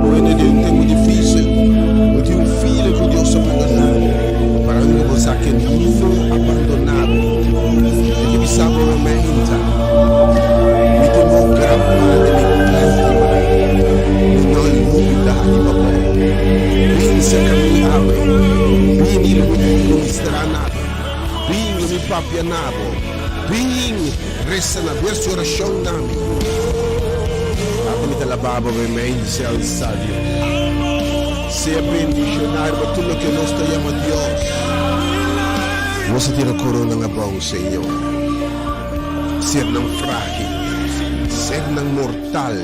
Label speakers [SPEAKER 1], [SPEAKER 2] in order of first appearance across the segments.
[SPEAKER 1] Bo den un tempu difísil, bo tin un feeling ku Dios a bandoná bo, pero amigo bo sa ke no a bandoná bo. Mi ke bisa bo meinta, mi tin bo grabá den mi plèk di man, mi no lubidá riba bo. Bin serka mi awe, bini lo mi ministrá na bo, bin lo mi papia na bo, bin resa na bes orashon na mi. Tata mi ta laba bo meimei di ser alsa Dios. Sea bendishoná riba tur loke nos ta yama Dios. Nos a tira koronan abou, Señor. Sernan frágil, sernan mortal,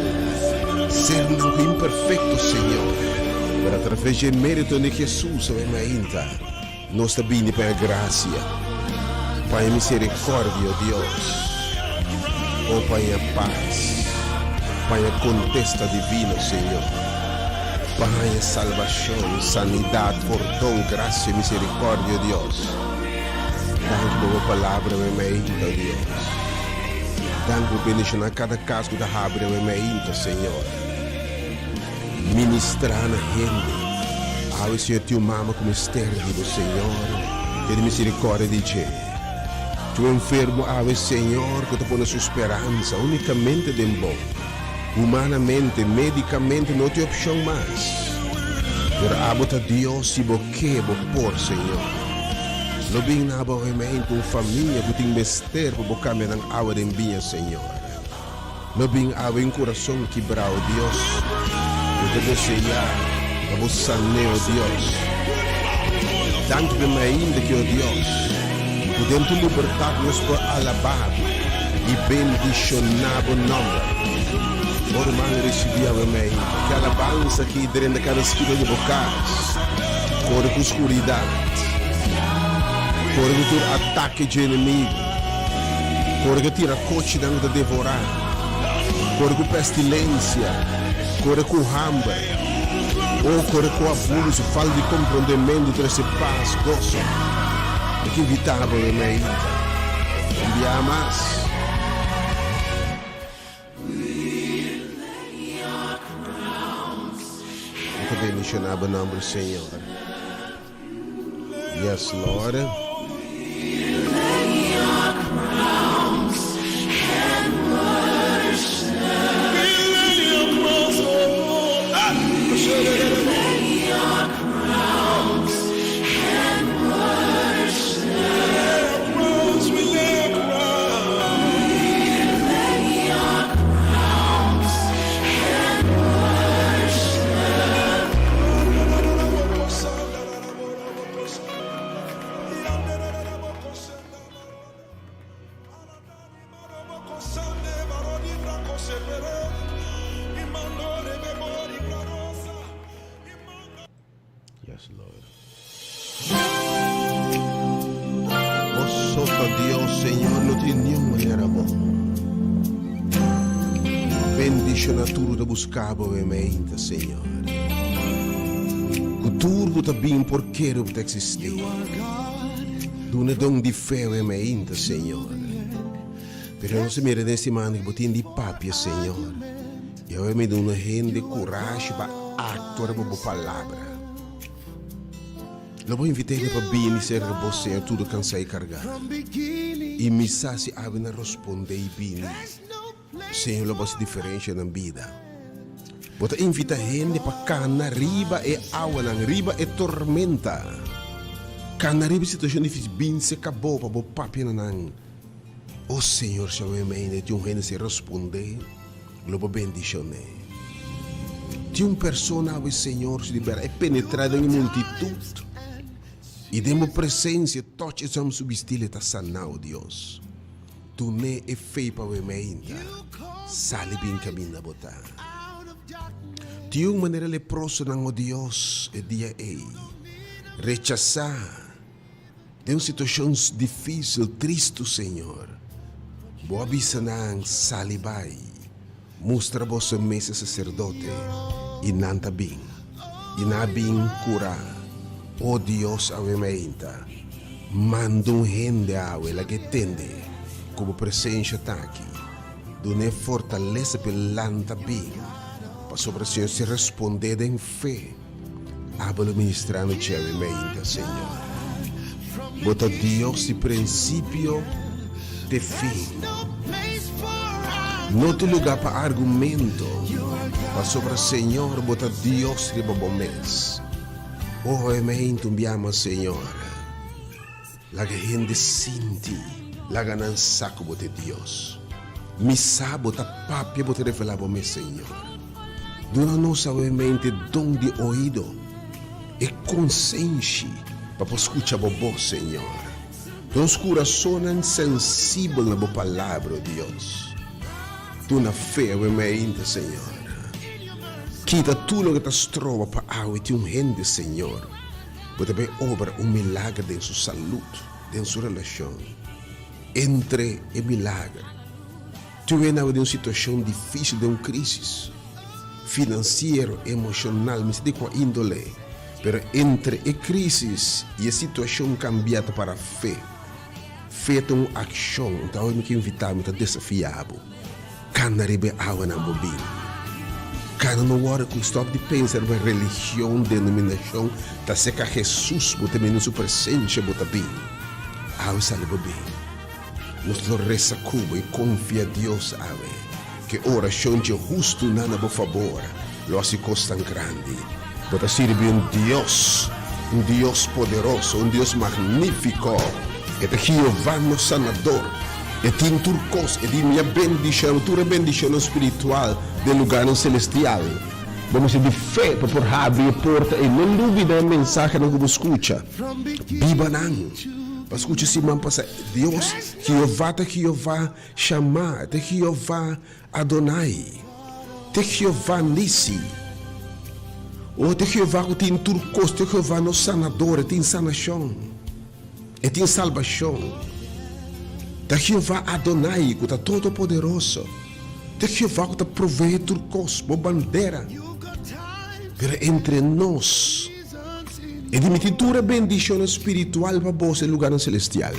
[SPEAKER 1] sernan ku imperfekto, Señor. Pero atraves dje mérito di Hesus awe mainta, nos ta bini pa e grasia, pa e miserikòrdia, o Dios. O pa e pas, pa e kontesta divino, Señor. Pa haña salbashon, sanidat, pordon, grasia i miserikòrdia, o Dios. Danki pa bo palabra awe mainta, o Dios. Danki pa bendishoná kada kas ku ta habri awe mainta, Señor. Ministrá na hende. Awe, Señor, tin un mama ku mester di bo, Señor. Tene miserikòrdia di dje. Tin un enfermo awe, Señor, ku ta pone su speransa únikamente den bo. Humanamente, médikamente no tin opshon mas. Pero abo ta Dios, si bo ke, bo por, Señor. Lo bin na bo awe un famia ku tin mester pa bo kambia nan awa den biña, Señor. Lo bin awe un kurason kibrá, o Dios, ku ta deseá pa bo san'é, o Dios. Danki pa e mainda ki, o Dios, ku den tu libertat nos por alabá bo i bendishoná bo nòmber. Bo ruman risibí awe mainta ki alabansa ki drenta kada skina di bo kas. Kore ku skuridat, kore ku tur atake dje enemigu. Kore ku tira kochinan ku ta devorá, kore ku pestilensia, kore ku hamber, o kore ku abusu, falta di komprondementu trese pas, goso. Mi ta invitá bo den mainta un biaha mas. Mi ta bendishoná bo nòmber, Señor. Yes, Lord. Yes, Lord. Bo so ta Dios, Señor, no tin niun manera bo. Bendiciona tur ta busca bo e meinta, Señor. Ku tur ku ta bin por kere bo ta existi. Duna don di fe e meinta, Señor. Pero nos mira den siman ku bo tin di papia, Señor. I awe mi duna hende kurashi pa aktua riba bo palabra. Lo bo invita hende pa bini serka bo, Señor, tudu kansá i kargá. I mi sa si awe nan rospondé i bini, Señor lo bo hasi diferensha nan bida. Bo ta invita hende pa kana riba e awanan, riba e tormenta. Kana riba e situashon difísil, bin serka bo pa bo papia na nan. O Señor, si awe mei tin un hende si rospondé, lo bo bendishoné. Tin un persona awe, Señor, si di bèrdat e penetrá den e multitut i den bo presensia tòch e sòm su bistil e ta saná, o Dios. Dun'é e fe pa awe meinta sali bin kaminda bo ta. Tin un manera leprosonan, o Dios, e dia ei rechasá. Den un situashon difísil, tristu, Señor, Bo a bisa nan, Sali bai, mustra boso mes e saserdote, i nan ta bin, i nan a bin kurá. O Dios, awe mainta, manda un hende awe laga e tende ku Bo presensia ta aki. Dun'é fortalesa p'e lanta bin, pasobra Señor si respondé den fe. Abo lo ministrá mi djebe mainta, Señor. Bo ta Dios di prinsipio te fin. No tin lugá pa argumento, pasobra, Señor, bo ta Dios riba bo mes. Oh, e mainta un bia mas, Señor. Laga hende sinti, laga nan sa ku bo ta e Dios. Mi sa bo ta papia, bo ta revelá bo mes, Señor. Duna nos awemente don di oido i konsenshi pa por skucha bo bos, Señor. Nos kurasonnan sensibel na bo palabra, o Dios. Duna fe awemente, Señor. Kita tur loke ta stroba pa awe tin un hende, Señor. Bo ta bay obra un milager den su salud, den su relacion. Entre e milager, tu e nawe den un situacion dificil, den un crisis financiero, emocional, mi sa di cua indole, pero entre e crisis y e situacion cambia ta para fe. Fe ta un accion, enton awe mi ke invita bo, mi ta desafia bo. Kana riba e awanan bo bin. Kana no wòrdu ku stòp di pensa riba religion, denominashon, ta seka Hesus bo ta bini su presensia bo ta bin. Awe sali bo bin. Nos lo resa ku bo i konfia Dios awe ku e orashon dje hustunan na bo fabor lo hasi kosnan grandi. Bo ta sirbi un Dios, un Dios poderoso, un Dios magnífiko. E ta Jehová nos Sanador. E tin tur kos. E di, Mi a bendishoná bo tur e bendishonnan spiritual den lugarnan selestial. Bo mester di fe pa por habri e porta ei. No lubida e mensahenan ku bo skucha. Biba nan. Bo a skucha siman pasá, Dios, Jehová ta Jehová Shamá, ta Jehová Adonai, te Jehová Nissi. O, te Jehová ku tin tur kos, te Jehová nos Sanador, e tin sanashon, e tin salbashon. Ta Jehová Adonai ku ta Todopoderoso, te Jehová ku ta proveé tur kos, bo bandera. Pero entre nos, e di mi tin tur e bendishonnan spiritual pa boso e lugarnan selestial.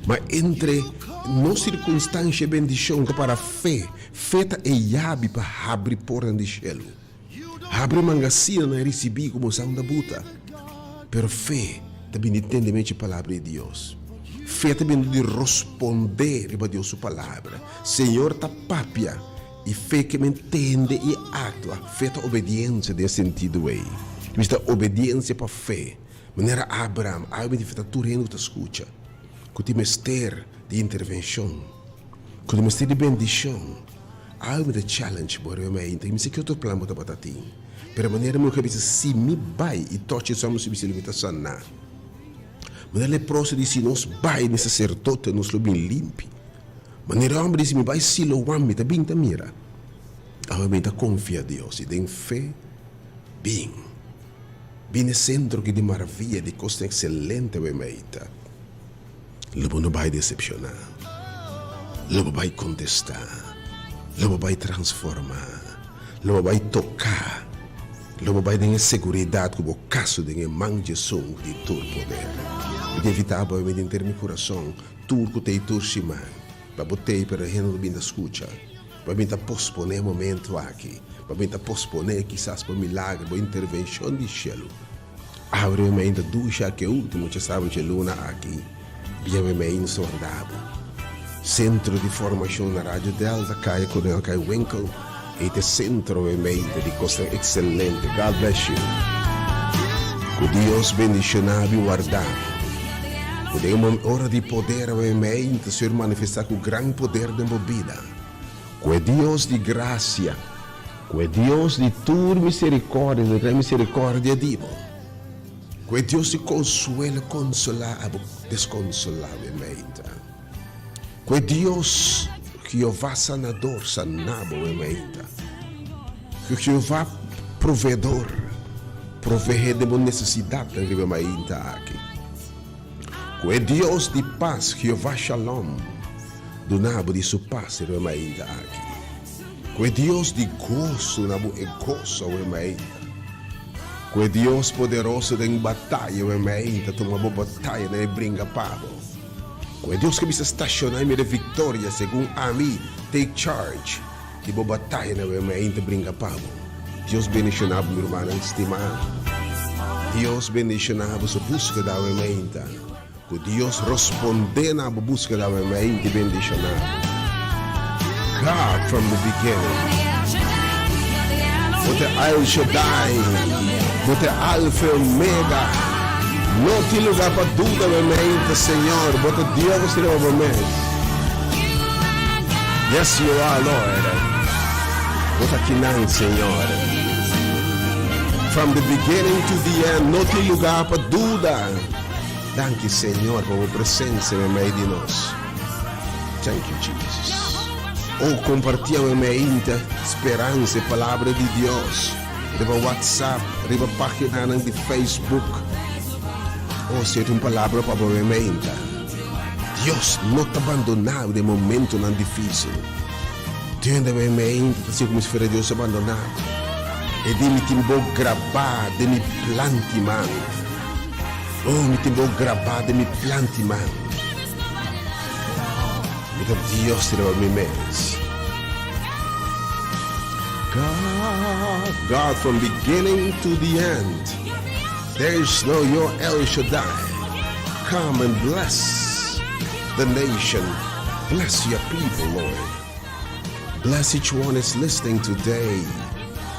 [SPEAKER 1] Ma entre nos sirkunstansha e bendishon ta para fe. Fe ta e yabi pa habri pornan di shelu. Habri mangasinanan i risibí komo sa unda buta. Pero fe ta bini di tende mechi palabra di Dios. Fe ta bini di rospondé riba Dios su palabra. Señor ta papia i fe ke men tende i aktua. Fe ta obediensia den e sentido ei. Mester ta obediensia pa fe. Manera Abraham, awe mi ta tur hende ku ta skucha, ku tin mester di intervenshon, ku tin mester di bendishon. Awe mi ta challenge bo riba mi ainda, mi sa ki otro plan bo tabata tin, pero manera mi a bisa si mi bai i tochi esaki mi su mi ta saná. Manera leproso di si nos bai mi saserdote nos lo bin limpi. Manera e hòmber di si mi bai Siloam mi ta bin ta mira. Awe mi ta konfia Dios i den fe bin. Bini e sentro ki di maravia di kosnan ekselente wei meita. Lo bo no bai desepshoná. Lo bo bai kontestá. Lo bo bai transformá. Lo bo bai toká. Lo bo bai den e seguridat ku bo kaso den e man dje Esun ku tin tur poder. Mi ta invitá bo mi den henter mi kurason tur ku ta ei tur siman pa bo tei pero hende lo bin ta skucha. Bo bin ta posponé e momento aki. Bo bin ta posponé kisas bo milagro, bo intervenshon di shelu. Awe mi ainda dusha aki e ultimo djasabu dje luna aki, bia mi ainda sorda bo. Sentro di formashon na Radio Delta, Kaya Coronel Kai Winkel, ei ta e sentro mi ainda di kosnan ekselente. God bless you. Ku Dios bendishoná bo i warda bo. Ku den e ora di poder awe mi ainda Señor manifestá ku gran poder den bo bida. Ku e Dios di grasia, ku e Dios di tur miserikòrdia, di gran miserikòrdia di bo, ku e Dios di konsuelo konsolá abo deskonsolá bo mainta, ku e Dios Jehová sanador saná bo mainta, ku Jehová proveedor proveé den bo nesesidatnan riba e mainta aki. Ku e Dios di pas, Jehová Shalom, duna bo di su pas riba e mainta aki. Ku e Dios di goso duna bo e goso awe mainta. Ku e Dios poderoso den bataya awe mainta tuma bo batayanan i bringa pa bo. Ku e Dios ku bisa stashoná i mira viktoria segun ami, take charge di bo batayanan awe mainta bringa pa bo. Dios bendishoná bo mi rumannan stimá. Dios bendishoná bo su búskeda awe mainta. Ku Dios rospondé na bo búskeda awe mainta i bendishoná bo. God from the beginning. Bo ta El Shaddai. Bo ta Alfa i Omega. No tin lugá pa duda awe mainta, Señor. Bo ta Dios riba bo mes. Yes, you are, Lord. Bo ta kinan, Señor. From the beginning to the end, no tin lugá pa duda. Danki, Señor, pa bo presencia meimei di nos. Thank you, Jesus. Oh, compartí awe meinta speransa e palabra di Dios riba WhatsApp, riba paginanan di Facebook. Oh, si e un palabra pa bo meinta. Dios no ta bandoná bo den momentonan difícil. Tende bo meinta ta sinti como si fuera Dios a bandoná bo. E di mi tin bo grabá den mi planti man. Oh, mi tin bo grabá den mi planti man. Mi ta Dios riba mi mes. God, God from beginning to the end. There is no your El Shaddai. Come and bless the nation. Bless your people, Lord. Bless each one is listening today,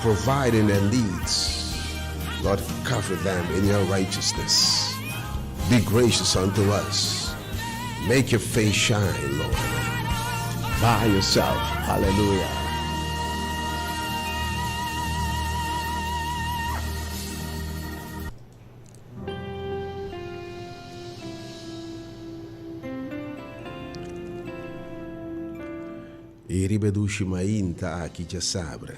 [SPEAKER 1] providing their needs. Lord, cover them in your righteousness. Be gracious unto us. Make your face shine, Lord. By yourself. Hallelujah. I riba e dushi mainta aki djasabra,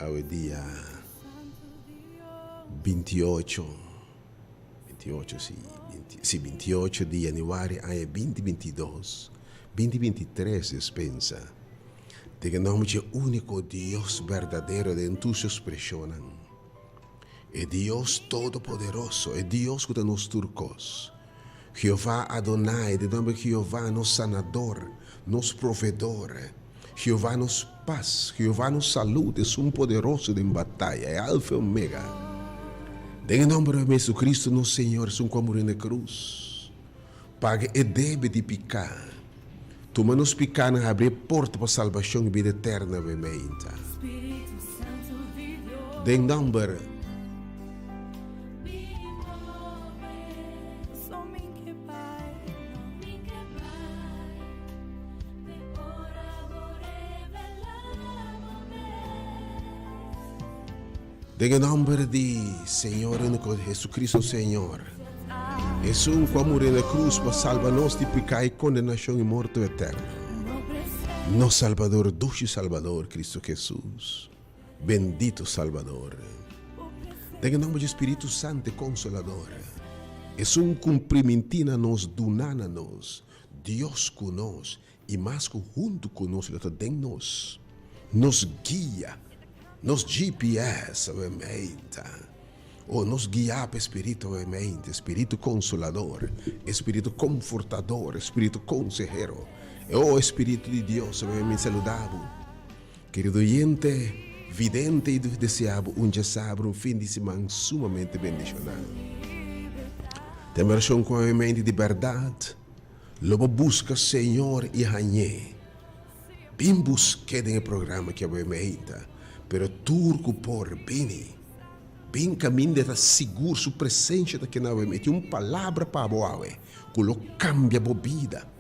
[SPEAKER 1] awe dia bintiocho, bintiocho si, si bintiocho di januari aña binti bintidos, binti bintitres despensa, den e nomber dje úniko Dios berdadero den tur su ekspreshonnan. E Dios Todopoderoso, e Dios ku ta nos tur kos. Jehová Adonai, den nomber Jehová nos Sanador, nos Proveedor. Jehová nos pas, Jehová nos salud, Esun poderoso den bataya, e Alfa e Omega. Den e nomber di Jesucristo nos Señor, esun ku a muri na e krus, paga e debe di piká, tuma nos pikánan, habri e porta pa salbashon i bida eterna awe meinta. Den nomber. Den e nomber di Señor único Jesucristo Señor, esun cu a muri na cruz pa salba nos di pica y condenacion y morto eterno. Nos Salvador, dushi Salvador, Cristo Jesus, bendito Salvador. Den e nomber di Spiritu Santo e Consolador, esun cu priminti na nos, duna na nos, Dios cu nos, I mas ku huntu ku nos lo ta den nos, nos guia, nos GPS awemente. O nos guiá pa e Spiritu awemente, Spiritu Konsolador, e Spiritu Konfortador, e Spiritu Konsehero, E oh Espíritu di Dios, mi saluda bo. Kerido oyente, vidente i desea bo un djasabra, un fin di siman sumamente bendishoná. Den orashon ku ami mente di bèrdat, lo bo buska Señor i hañ'é. Bin busk'é den e programa ki awe meinta, pero tur ku por bini, bin kaminda e ta sigur su presensia ta keda awe. Mi tin un palabra pa bo awe ku lo kambia bo bida.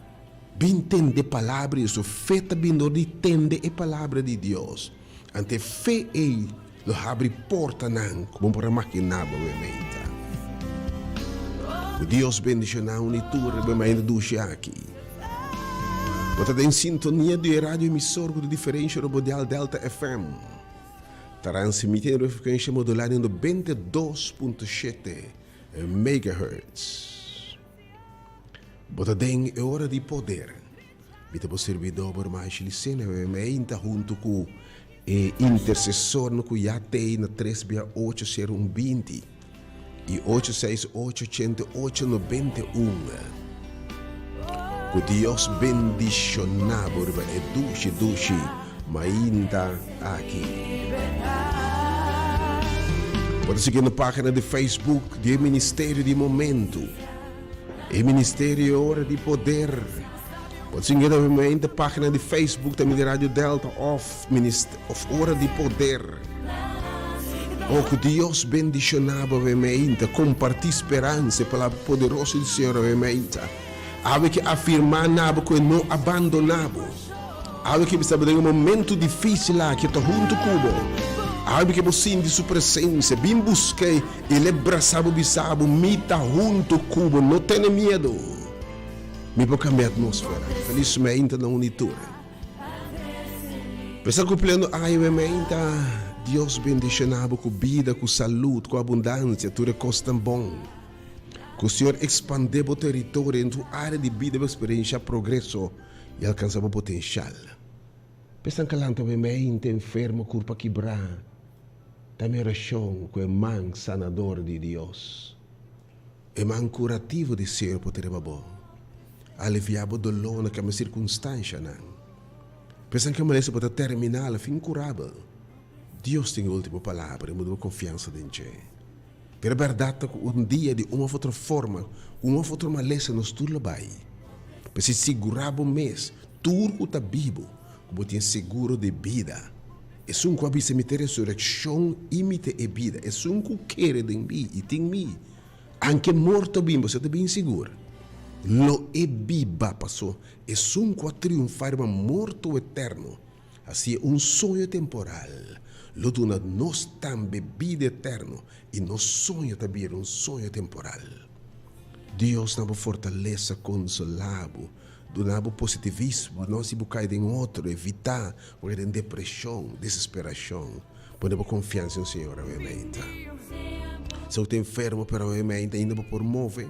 [SPEAKER 1] Bin tende e palabra di Dios. Fe ta bin dor di tende e palabra di Dios. Ante e fe ei lo habri portanan ku bo por a maginá bo awe meinta. Ku Dios bendishoná un i tur riba e mainta dushi aki. Bo ta den sintonia di e radio emisor ku ta diferensha riba dial Delta FM. Transmiti riba e frekuensha modulá di 92.7 megahertz. Bo ta den e ora di poder. Mi ta bo sirbidó, bo ruman Shilicena, mi meinta huntu ku e intersesornan ku ya t'ei na tres bia ocho sero un binti i ocho seis ocho ochenta i ocho nobenta i un. Ku Dios bendishoná bo riba e dushi dushi mainta aki. Bo ta sigui na página di Facebook di e Ministerio di Momentu. E Ministerio e Ora di Poder. Bo ta sigui na página di Facebook tambe di Radio Delta of of Ora di Poder. Oh, ku Dios bendishoná bo awe meinta. Kompartí speransa, e palabra poderoso di Señor awe meinta. Awe ke afirmá na bo ku e no a bandoná bo. Awe ke bisa bo den e momentu difísil aki, e ta huntu ku bo. Awe ke bo sinti su presensia, bin busk'é i l'e brasá bo bisa bo, Mi ta huntu ku bo, no tene miedu. Mi por kambia atmósfera. Felis meinta na un i tur. P'esei ku pleno aña mi meinta, Dios bendishoná bo ku bida, ku salud, ku abundansia, tur e kosnan bon. Ku Señor ekspandé bo teritorio den tur área di bida bo eksperenshá progreso i alkansá bo potenshal. P'esnan ka lanta bo mente enfermo, kurpa kibrá, ta mi orashon ku e man sanador di Dios, e man kurativo di Señor por ta riba bo, aliviá bo doló na kambia sirkunstanshanan. P'esnan ke malesa por ta terminal òf inkurabel, Dios tin e último palabra i bo debe konfiansa den dje. Pero e bèrdat ta ku un dia di un òf otro forma, ku un òf otro malesa nos tur lo bai. P'esei sigurá bo mes, tur ku ta bibu, ku bo tin seguro di bida. Esun ku a bisa mi ta e resurekshon i mi ta e bida, esun ku kere den mi i tin mi, anke morto bin, boso ta bin sigur, lo e biba, paso esun ku a triunfá riba morto eterno, Hasié un soño temporal lo duna nos tambe bida eterno i nos soño ta bira un soño temporal. Dios na bo fortalesa konsolá bo, duna bo positivismo, no hasi bo kai den otro, evitá bo kai den depreshon, desesperashon. Pone bo konfiansa den Señor awe meinta. Si bo ta enfermo pero awe meinta ainda bo por move.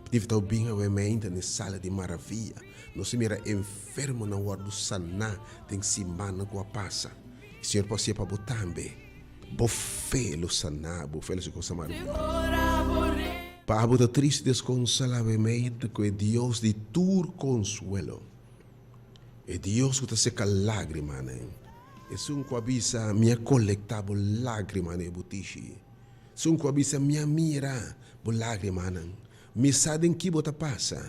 [SPEAKER 1] P'divi ta bin awe meinta n'e sala di maravia. Nos a mira enfermonan wòrdu saná den simannan ku a pasa. I Señor por hasié pa bo tambe. Bo fe lo saná bo, fe lo hasi cosa maravioso. Pa abo ta tristu deskonsolá awe meinta ku e Dios di tur konsuelo, e Dios ku ta seka lágrimanan, esun ku a bisa, Mi a kolektá bo lágrimanan e butishi. Esun ku a bisa, Mi a mira bo lágrimanan. Mi sa den ki bo ta pasa.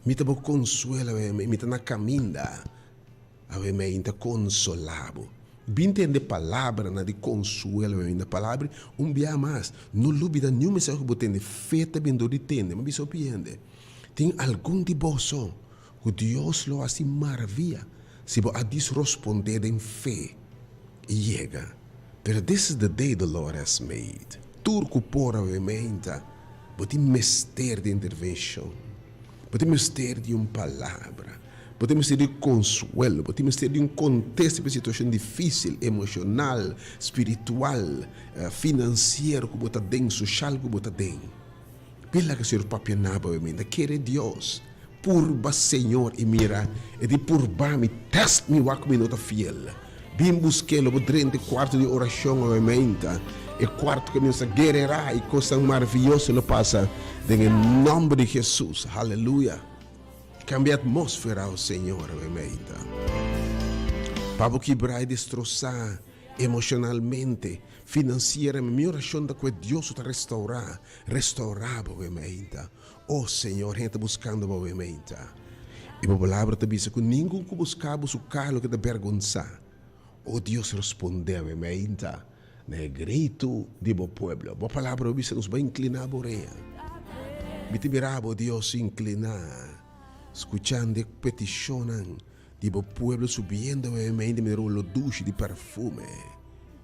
[SPEAKER 1] Mi ta bo konsuelo awe mi ta na kaminda awe mi ta konsolá bo. Bin tende palabranan di konsuelo awe mi ta palabra un bia mas. No lubida niun mensahe ku bo tende. Fe ta bin dor di tende. Mi bisa hopi hende, tin algun di boso ku Dios lo hasi maravia si bo a dis rospondé den fe i yega. Pero this is the day the Lord has made. Tur ku por awe meinta, bo tin mester di intervenshon, bo tin mester di un palabra, bo tin mester di konsuelo, bo tin mester di un kontesta pa e situashon difisil, emoshonal, spiritual, finansiero ku bo ta den, soshal ku bo ta den. Bin laga Señor papia na bo, mi ta kere Dios. Purba Señor i mira, e di purba mi, test mi wak mi no ta fiel. Bin busk'é, lo bo drenta e kuarto di orashon awe meinta, e kuarto ku mi sa gererá i kosnan maravioso lo pasa den e nòmber di Hesus. Haleluya! Kambia atmósfera, o Señor, awe meinta. Pa bo kibrá i destrosá emoshonalmente, finansieramente. Mi orashon ta ku e Dios ku ta restourá, restourá bo awe meinta. O Señor, hende ta buskando bo awe meinta. I bo palabra ta bisa ku ningun ku buska bo su kara lo keda bergonsá. O Dios, respondé awe meinta na e gritu di bo pueblo. Bo palabra a bisa nos bai inkliná bo orea. Mi ta mira bo, Dios, inkliná, skuchando e petishonnan di bo pueblo subiendo awe meinta manera un olor dushi di perfume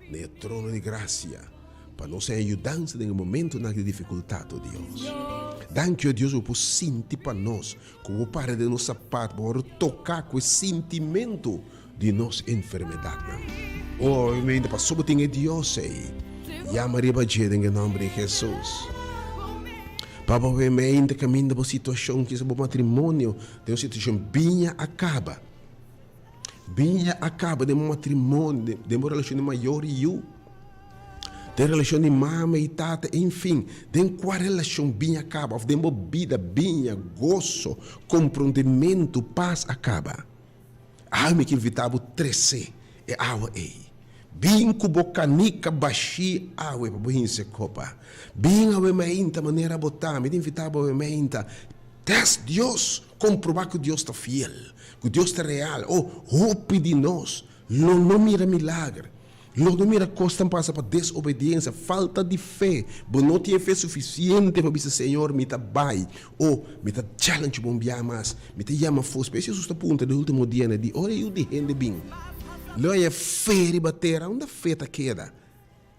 [SPEAKER 1] na e trono di grasia, pa nos haña yudansa den e momentonan di difikultat, o Dios. Danki, o Dios, bo por sinti pa nos, ku bo para den nos sapat, bo wòrdu toká ku e sintimentu di nos enfermedadnan. Oh, mente pasobra bo tin e Dios ei. Yama riba dje den e nomber di Jesus. Pa bo mente kaminda bo situacion, kisa bo matrimonio den un situacion biña a kaba. Biña a kaba den bo matrimonio, den bo relacion di mayor i yu, den relacion di mama i tata, enfin, den kua relacion biña a kaba of den bo bida biña, goso, komprondementu, pas a kaba. Awe mi ke invitá bo trese e awa ei. Bin ku bo kanika bashí awe pa bo hinse kopa. Bin awe mainta manera bo ta. Mi ta invitá bo awe mainta. Tèst Dios, komprobá ku Dios ta fiel, ku Dios ta real. Oh, hopi di nos lo no mira milager. Lo no mira kosnan pasa pa desobediensia, falta di fe. Bo no tin e fe sufisiente pa bisa, Señor, mi ta bai. O, mi ta challenge bo un bia mas. Mi ta yama fos. P'es Jesus ta puntra den ultimo dianan di ora e Yu di hende bin, lo haya fe riba tera? Unda fe ta keda?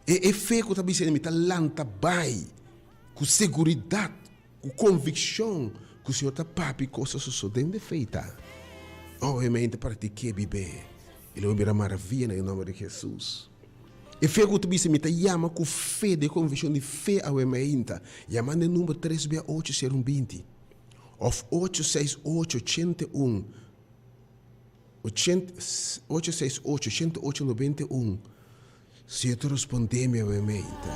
[SPEAKER 1] E e fe ku ta bisa, Mi ta lanta bai ku seguridat. Ku konvikshon ku Señor ta papia kos a sosodé den fe ta. Obviamente praktik'é bib'é i lo bo bira maravia na e nòmber di Hesus. E fe ku ta bisa mi ta yama ku fe den konvikshon di fe awe mainta yama den number tres bia ocho sero un binti òf ocho seis ocho ochenta i un ochenta ocho seis ocho ochenta i ocho nobenta i un. Señor ta rospondé mi awe meinta.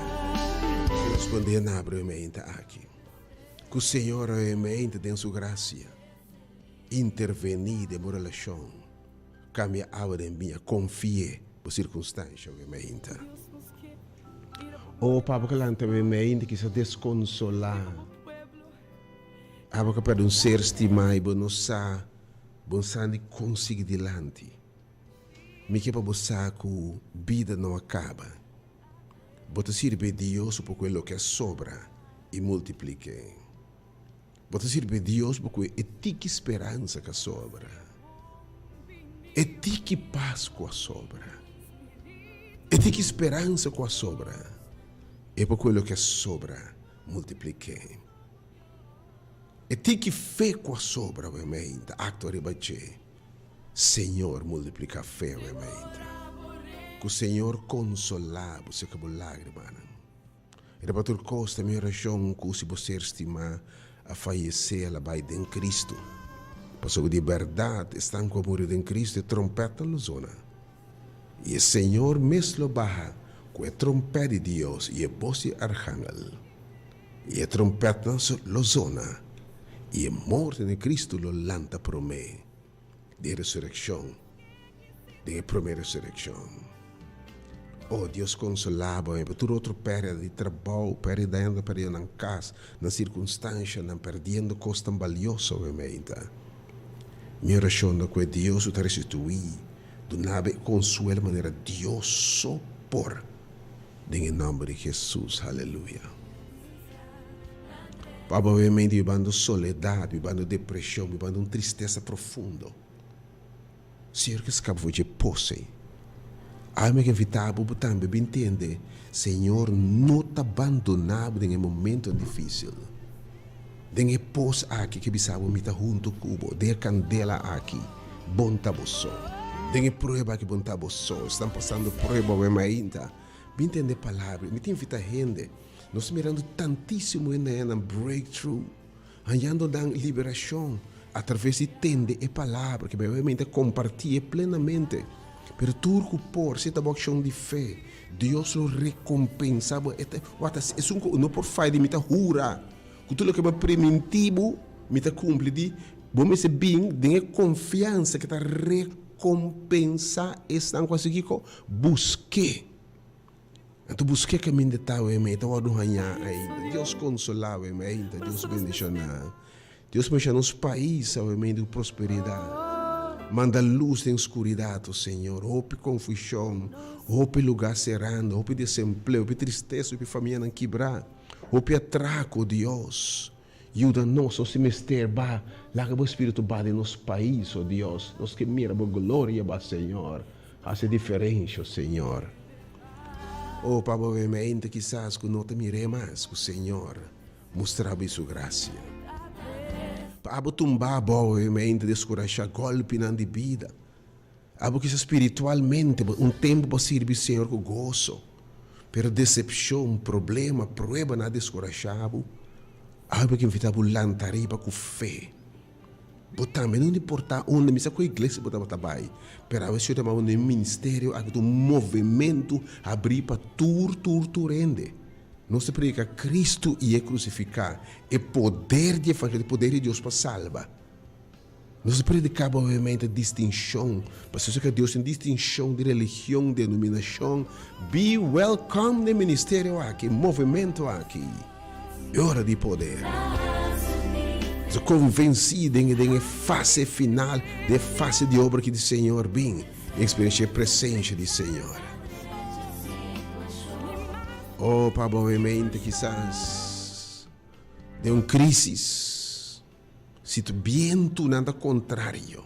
[SPEAKER 1] Señor rospondé na awe meinta aki. Ku Señor awe meinta den su grasia intervení den bo relashon, kambia awa den biña, konfi'é bo sirkunstansha awe meinta. O pa bo ka lanta awe meinta kisa deskonsolá, abo ka pèrdè un ser stimá i bo no sa bo sa ni kon sigui dilanti. Mi ke pa bo sa ku bida no a kaba. Bo ta sirbi Dios pa ku e loke a sobra i multiplik'é. Bo ta sirbi Dios pa ku e tiki speransa ku a sobra, e tiki pas ku a sobra, e tiki speransa ku a sobra, e pa ku e loke a sobra multiplik'é. E tiki fe ku a sobra, obviamente, aktua riba dje. Señor multiplica fe awe mainta. Cu Señor consola bo seca bo lagrimanan. Riba tur cos ta mi oracion cu si bo ser stima a fayece el a bay den Cristo. Pasobra di berdad esnan cu a muri den Cristo e trompetnan lo zona. Y e Señor mes lo baha cu e trompet di Dios y e bos di arhangel. Y e trompetnan lo zona, y e morto den Cristo lo lanta promé di e resureccion, den e promé resureccion. Oh, Dios consolá bo, pa tur otro pèrdida di trabou, pèrdida hende perdiendo nan cas, nan circunstancianan, perdiendo cosnan balioso, obviamente. Mi oracion ta cu e Dios cu ta restituí, duna bo e consuelo manera Dios so por. Den e nomber di Jesus, haleluya. Papa obviamente bibando soledad, bibando depresion, bibando un tristesa profundo. Señor ke skapa for dje pos ei. Awe mi ke invita bo bo tambe bin tende, Señor no ta bandona bo den e momentonan dificil. Den e pos aki ke bisa bo mi ta hunto ku bo, den e kandela aki bon ta bo so. Den e prueba aki bon ta bo so. Esnan pasando prueba awe mainta, bin tende e palabra. Mi ta invita hende, nos ta mirando tantisimo hende haña nan breakthrough, hañando nan liberashon atraves di tende e palabra ke bai mainta kompartié plenamente. Pero tur ku por, si ta bo akshon di fe, Dios lo rekompensa bo. E ta, wak, esun ku no por faya di mi ta hura. Ku tur loke bo a primintí bo, mi ta kumpli di. Bo mester bin den e konfiansa ku ta rekompensá esnan ku hasi kiko? Busk'é. Anto busk'é kaminda ta awe mei, ta wòrdu hañá ainda. Dios konsolá awe mei ainda, Dios bendishoná. Dios bendishoná nos pais awe mei ku prosperidat. Manda lus den skuridat, o Señor. Hopi konfushon, hopi lugá serando, hopi desempleo, hopi tristesa, hopi famianan kibrá, hopi atrako, Dios. Yuda nos, nos tin mester ba laga bo Spiritu ba den nos pais, o Dios. Nos ke mira bo gloria ba, Señor. Hasi diferensha, o Señor. O, pa bo mente kisas ku no ta mir'é mas, ku Señor mustra bo su grasia. Pa abo tumba abou e mente deskurashá gòlpinan di bida. Abo kisas spiritualmente bo un tempu bo a sirbi Señor ku goso, pero desepshon, problema, pruebanan a deskurashá bo. Awe bo ke invitá bo lanta riba ku fe. Bo tambe no importá unda, mi sa ku iglesia bo tabata bai, pero awe Señor ta yama bo na e ministerio aki ta un movementu habrí pa tur tur tur hende. Nos ta prediká Kristu i e krusifiká, e poder di evangelio, e poder di Dios pa salba. Nos ta prediká bo obviamente distinshon, pasobra ku Dios tin distinshon di religion, denominashon. Be welcome den ministerio aki, e movimento aki. E ora di poder. Nos ta konvensí den den e fase final, den e fase di obra aki di Señor bin i eksperenshá e presensia di Señor. Oh, pa bo obviamente kisas den un krisis. Si tu bientunan ta kontrario,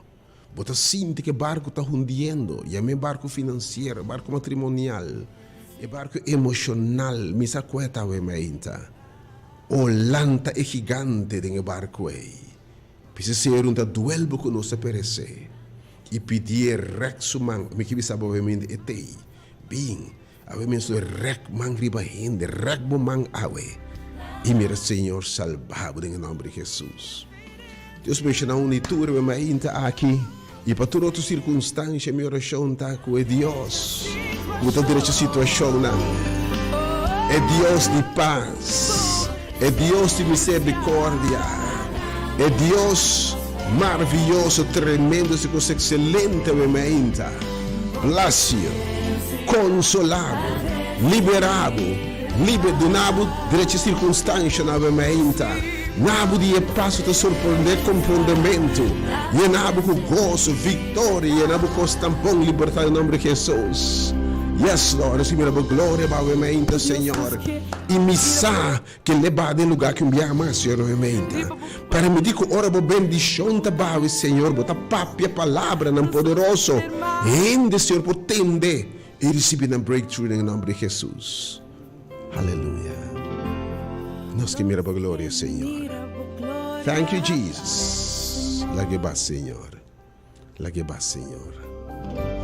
[SPEAKER 1] bo ta sinti ku e barku ta hundiendo, yama e barku finansiero, e barku matrimonial, e barku emoshonal, mi sa kue ta awe mainta. O lanta e gigante den e barku ei. Bisa Señor un ta duel bo ku nos ta peresé, i pidié rèk su man, mi ke bisa bo awe mainta e t'ei, bin. Awe mes lo rek man riba hende, rek bo man awe i mira Señor salba bo den e nomber di Jesus. Dios bendiciona un i tur riba mainta aki i pa tur otro circunstancia mi oracion ta cu e Dios cu ta drecha situacionnan, e Dios di paz, e Dios di misericordia, e Dios maravilloso, tremendo, si cos excelente awe mainta. Bless you. Konsolá bo, liberá bo, liber, duna bo drechi sirkunstanshanan awe mainta. Na bo di e paso ta sorprendé komprondementu, yena bo ku goso, viktoria, yena bo kosnan bon, libertá den nomber di Hesus. Yes, Lord, nos ke mira bo gloria bo awe mainta, Señor. I mi sa Ke leba den lugá ki un biaha mas, Señor, no menta. Permití ku ora bo bendishon ta bawi, Señor, bo ta papia palabranan poderoso. Hende, Señor, por tende i risibí nan breakthrough den e nòmber di Hesus. Aleluya. Nos ke mira bo gloria, Señor. Thank you, Jesus. Lag'e ba, Señor. Lag'e ba, Señor.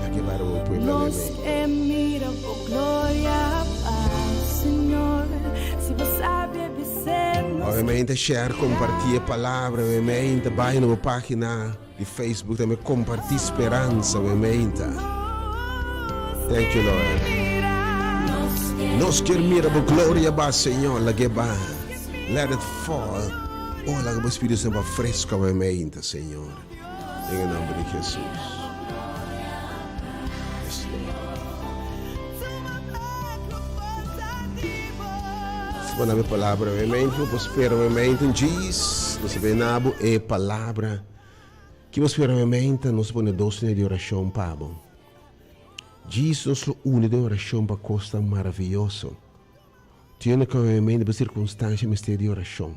[SPEAKER 1] Lag'e ba riba bo pueblo
[SPEAKER 2] Nos
[SPEAKER 1] awe.
[SPEAKER 2] e mira bo gloria pa, Señor. Si bo sabi bis'é nos
[SPEAKER 1] Obviamente share, comparti e palabra, obviamente bai na bo pagina di Facebook tambe comparti speransa, obviamente. Thank you, Lord. Nos kier mira bo gloria ba, Señor. Lag'e ba. Let it fall. Oh, laga bo Spiritu Santo ba fresco obviamente, Señor. Den e nomber di Jesus. Yes, Lord. Si bo na palabra obviamente, bo spera obviamente un djis, nos ta na bo e palabra. Ki bo spera obviamente, nos pone dos línea di oracion pa bo. Djis nos lo uni den oracion pa cosnan maravilloso. Tiene cu obviamente bo circunstancia mester di oracion.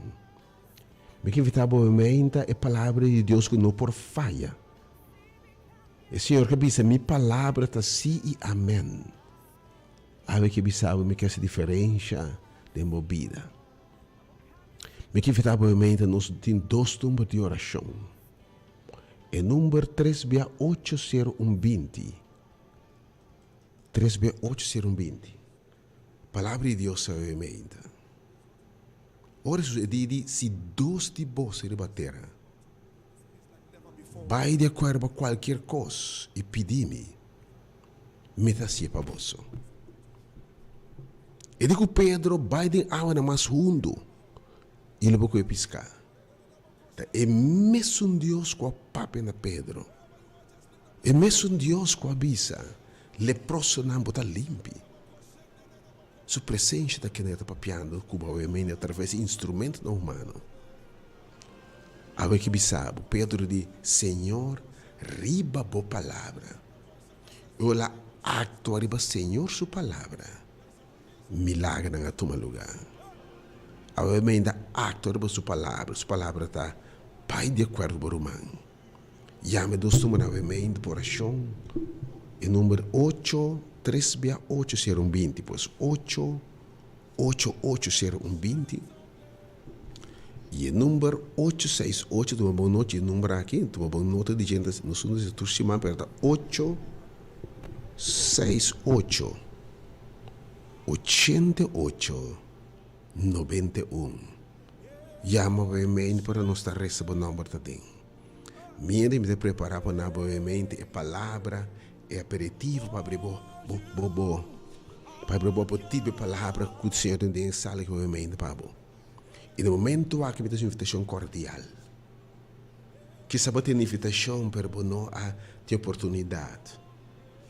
[SPEAKER 1] Mi ke invitá bo meinta e palabra di Dios ku no por faya. E Señor ke bisa, Mi palabra ta sí i amèn. Awe ke bisa bo mi ke hasi diferensha den bo bida. Mi ke invitá bo meinta nos tin dos number di orashon. E number tres bia ocho sero un binti, tres bia ocho sero un binti. Palabra di Dios awe meinta. Ora Hesus e didi, Si dos di boso riba tera bai di akuerdo pa kualkier kos i pidi mi, mi ta hasié pa boso. E di ku Pedro, Bai den awanan mas hundu i lo bo kohe piská. Ta e mesun Dios ku a papia na Pedro. E mesun Dios ku a bisa, Leprosonan, bo ta limpi. Su presensia ta kende ta papiando ku bo awe atraves di instrumentonan humano. Awe ki bisa bo, Pedro di, Señor, riba bo palabra. El a aktua riba Señor su palabra. Milagernan a tuma lugá. Awe meinda aktua riba su palabra. Su palabra ta, Bai di akuerdo ku bo ruman. Yama e dos number awe meinda pa orashon. E number ocho tres bia ocho sero un binti, pues ocho ocho ocho sero un binti. I e number ocho seis ocho, tuma bon nochi e number aki, tuma bon nota di djente, nos usa tur siman pero ta ocho seis ocho ochenta i ocho noventa i un. Yama bo e mente para nos ta resa bo nomber ta den. Mientras mi ta prepara pa na bo e mente e palabra, e aperitivo pa abri bo bo bo bo pa abri bo apetit pa e palabra ku Señor tin den e sala ki bo e mente pa bo. I na momento aki mi ta haci un invitacion cordial. Kisa bo tene invitacion pero bo no a tin oportunidad.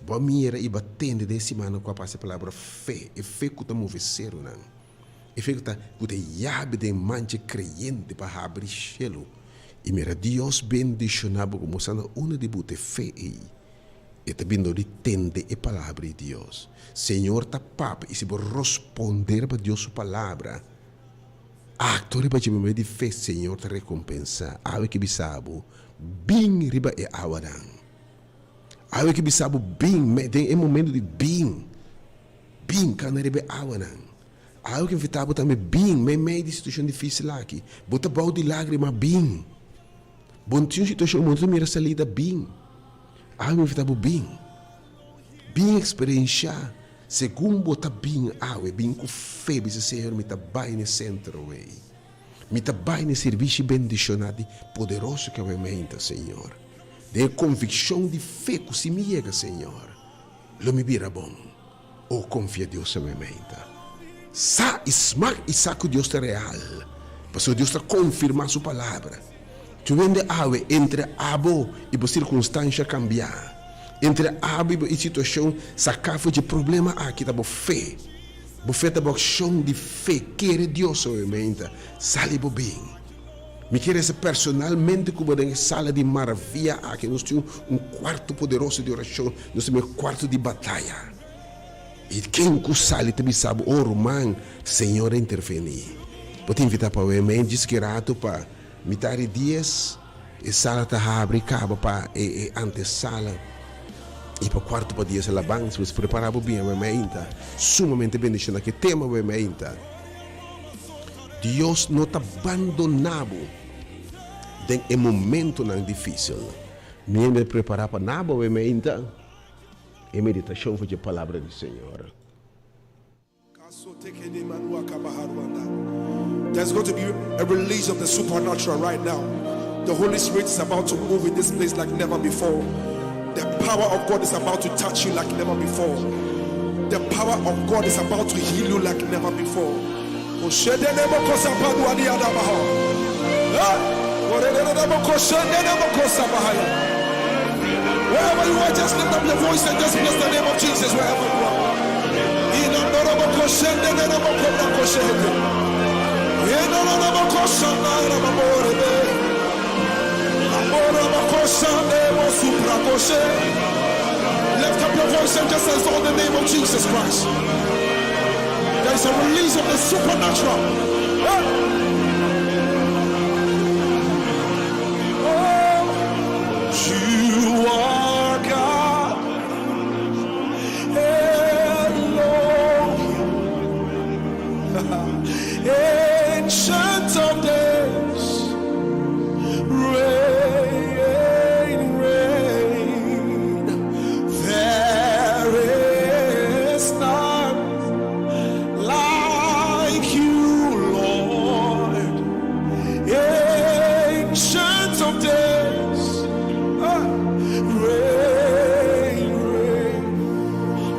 [SPEAKER 1] Bo a mira i bo a tende den e simana cu a pasa e palabra fe, e fe cu ta move ceronan, e fe cu ta cu ta e yabi den mancha e creyente pa habri cielo i mira Dios bendiciona bo como sa na unda di bo ta e fe ey. E ta bin dor di tende e palabra di Dios. Señor ta papia i si bo rosponde riba Dios su palabra, aktua riba dje medio di fe, Señor ta rekompensá. Awe ke bisa bo, bin riba e awanan. Awe ke bisa bo, bin den e momento di bin, bin kana riba e awanan. Awe ke invitá bo tambe, bin meimei di situashon difísil aki. Bo ta bou di lágrima, bin. Bo no tin un situashon, bo no ta mira salida, bin. Awe mi invitá bo bin. Bin eksperenshá segun bo ta bin awe, bin ku fe, bisa Señor mi ta bai na e sentro ei. Mi ta bai na e sirbishi bendishoná di poderoso ku awe meinta, Señor. Den e konvikshon di fe ku si mi yega, Señor, lo mi bira bon. O konfia Dios awe meinta. Sa i smak i sa ku Dios ta real, pasobra Dios ta konfirmá su palabra. Tur hende awe entre abo i bo sirkunstansha kambiá, entre abo i bo situashon saká for dje problema aki ta bo fe. Bo fe ta bo akshon di fe. Kere Dios awe meinta, sali bo bin. Mi ke resa personalmente ku bo den e sala di maravia aki. Nos tin un kuarto poderoso di orashon, nos tin un kuarto di bataya. I ken ku sali ta bisa bo, O ruman, Señor a intervení. Bo ta invitá pa wei mei djis ki ratu pa mitar di dies, e sala ta habri kaba pa e e antesala i pa kuarto pa dies alabansa. Pues prepará bo bien wei mei ta sumamente bendishoná ku e tema wei mei ta, Dios no ta bandoná bo den e momentonan difísil. Mi a prepará pa nabo wei mei ta. E meditashon for dje Palabra di Señor.
[SPEAKER 3] There's going to be a release of the supernatural right now. The Holy Spirit is about to move in this place like never before. The power of God is about to touch you like never before. The power of God is about to heal you like never before. Wherever you are, just lift up your voice and just bless the name of Jesus wherever you are. Lift up your voice and just exalt the name of Jesus Christ. There is a release of the supernatural. Oh, you are God. Elohim. Ancient of days. Reign, reign. There is none like you, Lord. Ancient of days. Ah, reign, reign.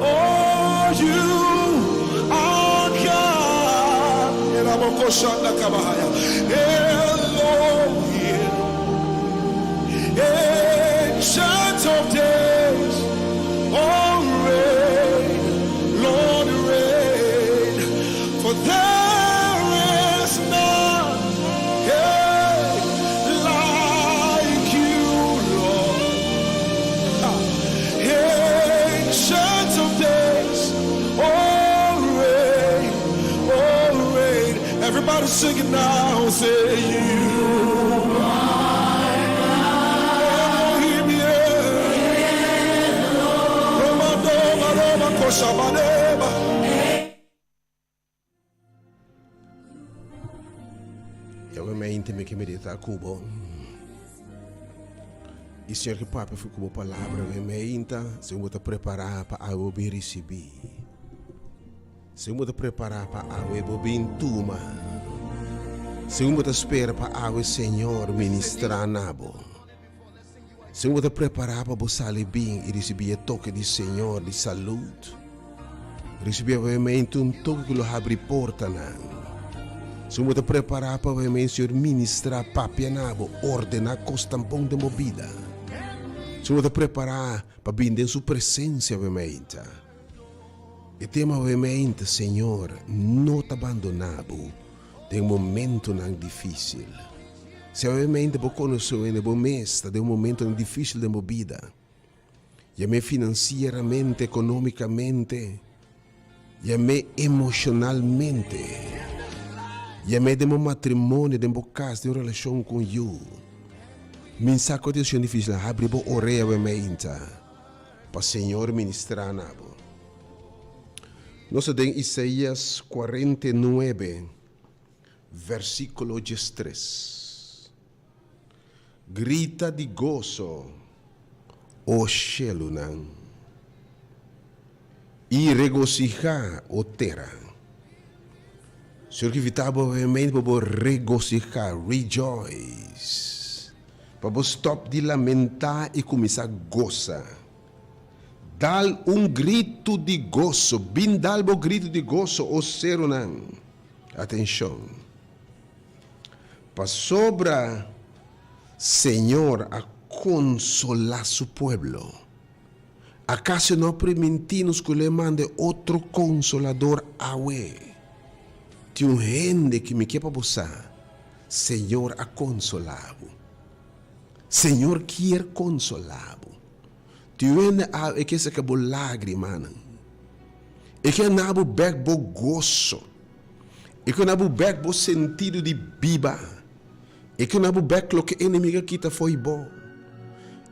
[SPEAKER 3] Oh, you are God. Elohim. Everybody sing it now. Say you are Elohim, yeah. Roma, Doma, Roma, Koshabaneba.
[SPEAKER 1] Awe mente mi ke medita ku bo. I Señor ke papia ku bo palabra awe meinta, si bo ta prepará pa awe bo bin risibí. Si bo ta prepará pa awe bo bin tuma. Si bo ta spera pa awe Señor ministrá na bo. Si bo ta prepará pa bo sali bin i risibí e toke di Señor di salud, risibí awemente un toke ku lo habri portanan. Si bo ta prepará pa awemente Señor ministrá, papia na bo, ordená kosnan bon den bo bida. Si bo ta prepará pa bin den Su presensia awemente. E tema awemente, Señor no ta bandoná bo den momentonan difísil. Si awemente bo konosé hende bo mes ta den un momentonan difísil den bo bida, yam'é finansieramente, ekonómikamente, yam'é emoshonalmente, yam'é den bo matrimonio, den bo kas, den relashon ku un yu, min sa ku e situashon difísil, habri bo orea awemente pa Señor ministrá na bo. Nos ta den Isaías 49. Versíkulo 13. Grita di goso, o shelunan, i regosihá, o tera. Señor ke invitá bo obviamente pa bo regosihá, rejoice, pa bo stòp di lamentá i kuminsá gosa. Dal un gritu di goso, bin dal bo gritu di goso, o serunan. Atenshon! Pasobra Señor a konsolá su pueblo. Akaso e no a primintí nos ku lo e manda e otro Konsolador awe? Tin un hende ku mi ke pa bo sa, Señor a konsolá bo. Señor kier konsolá bo. Tin un hende awe e ke saka bo lágrimanan. E ke na bo bek bo goso. E ke na bo bek bo sentido di biba. E ke na bo bek loke enemigo a kita fo'i bo.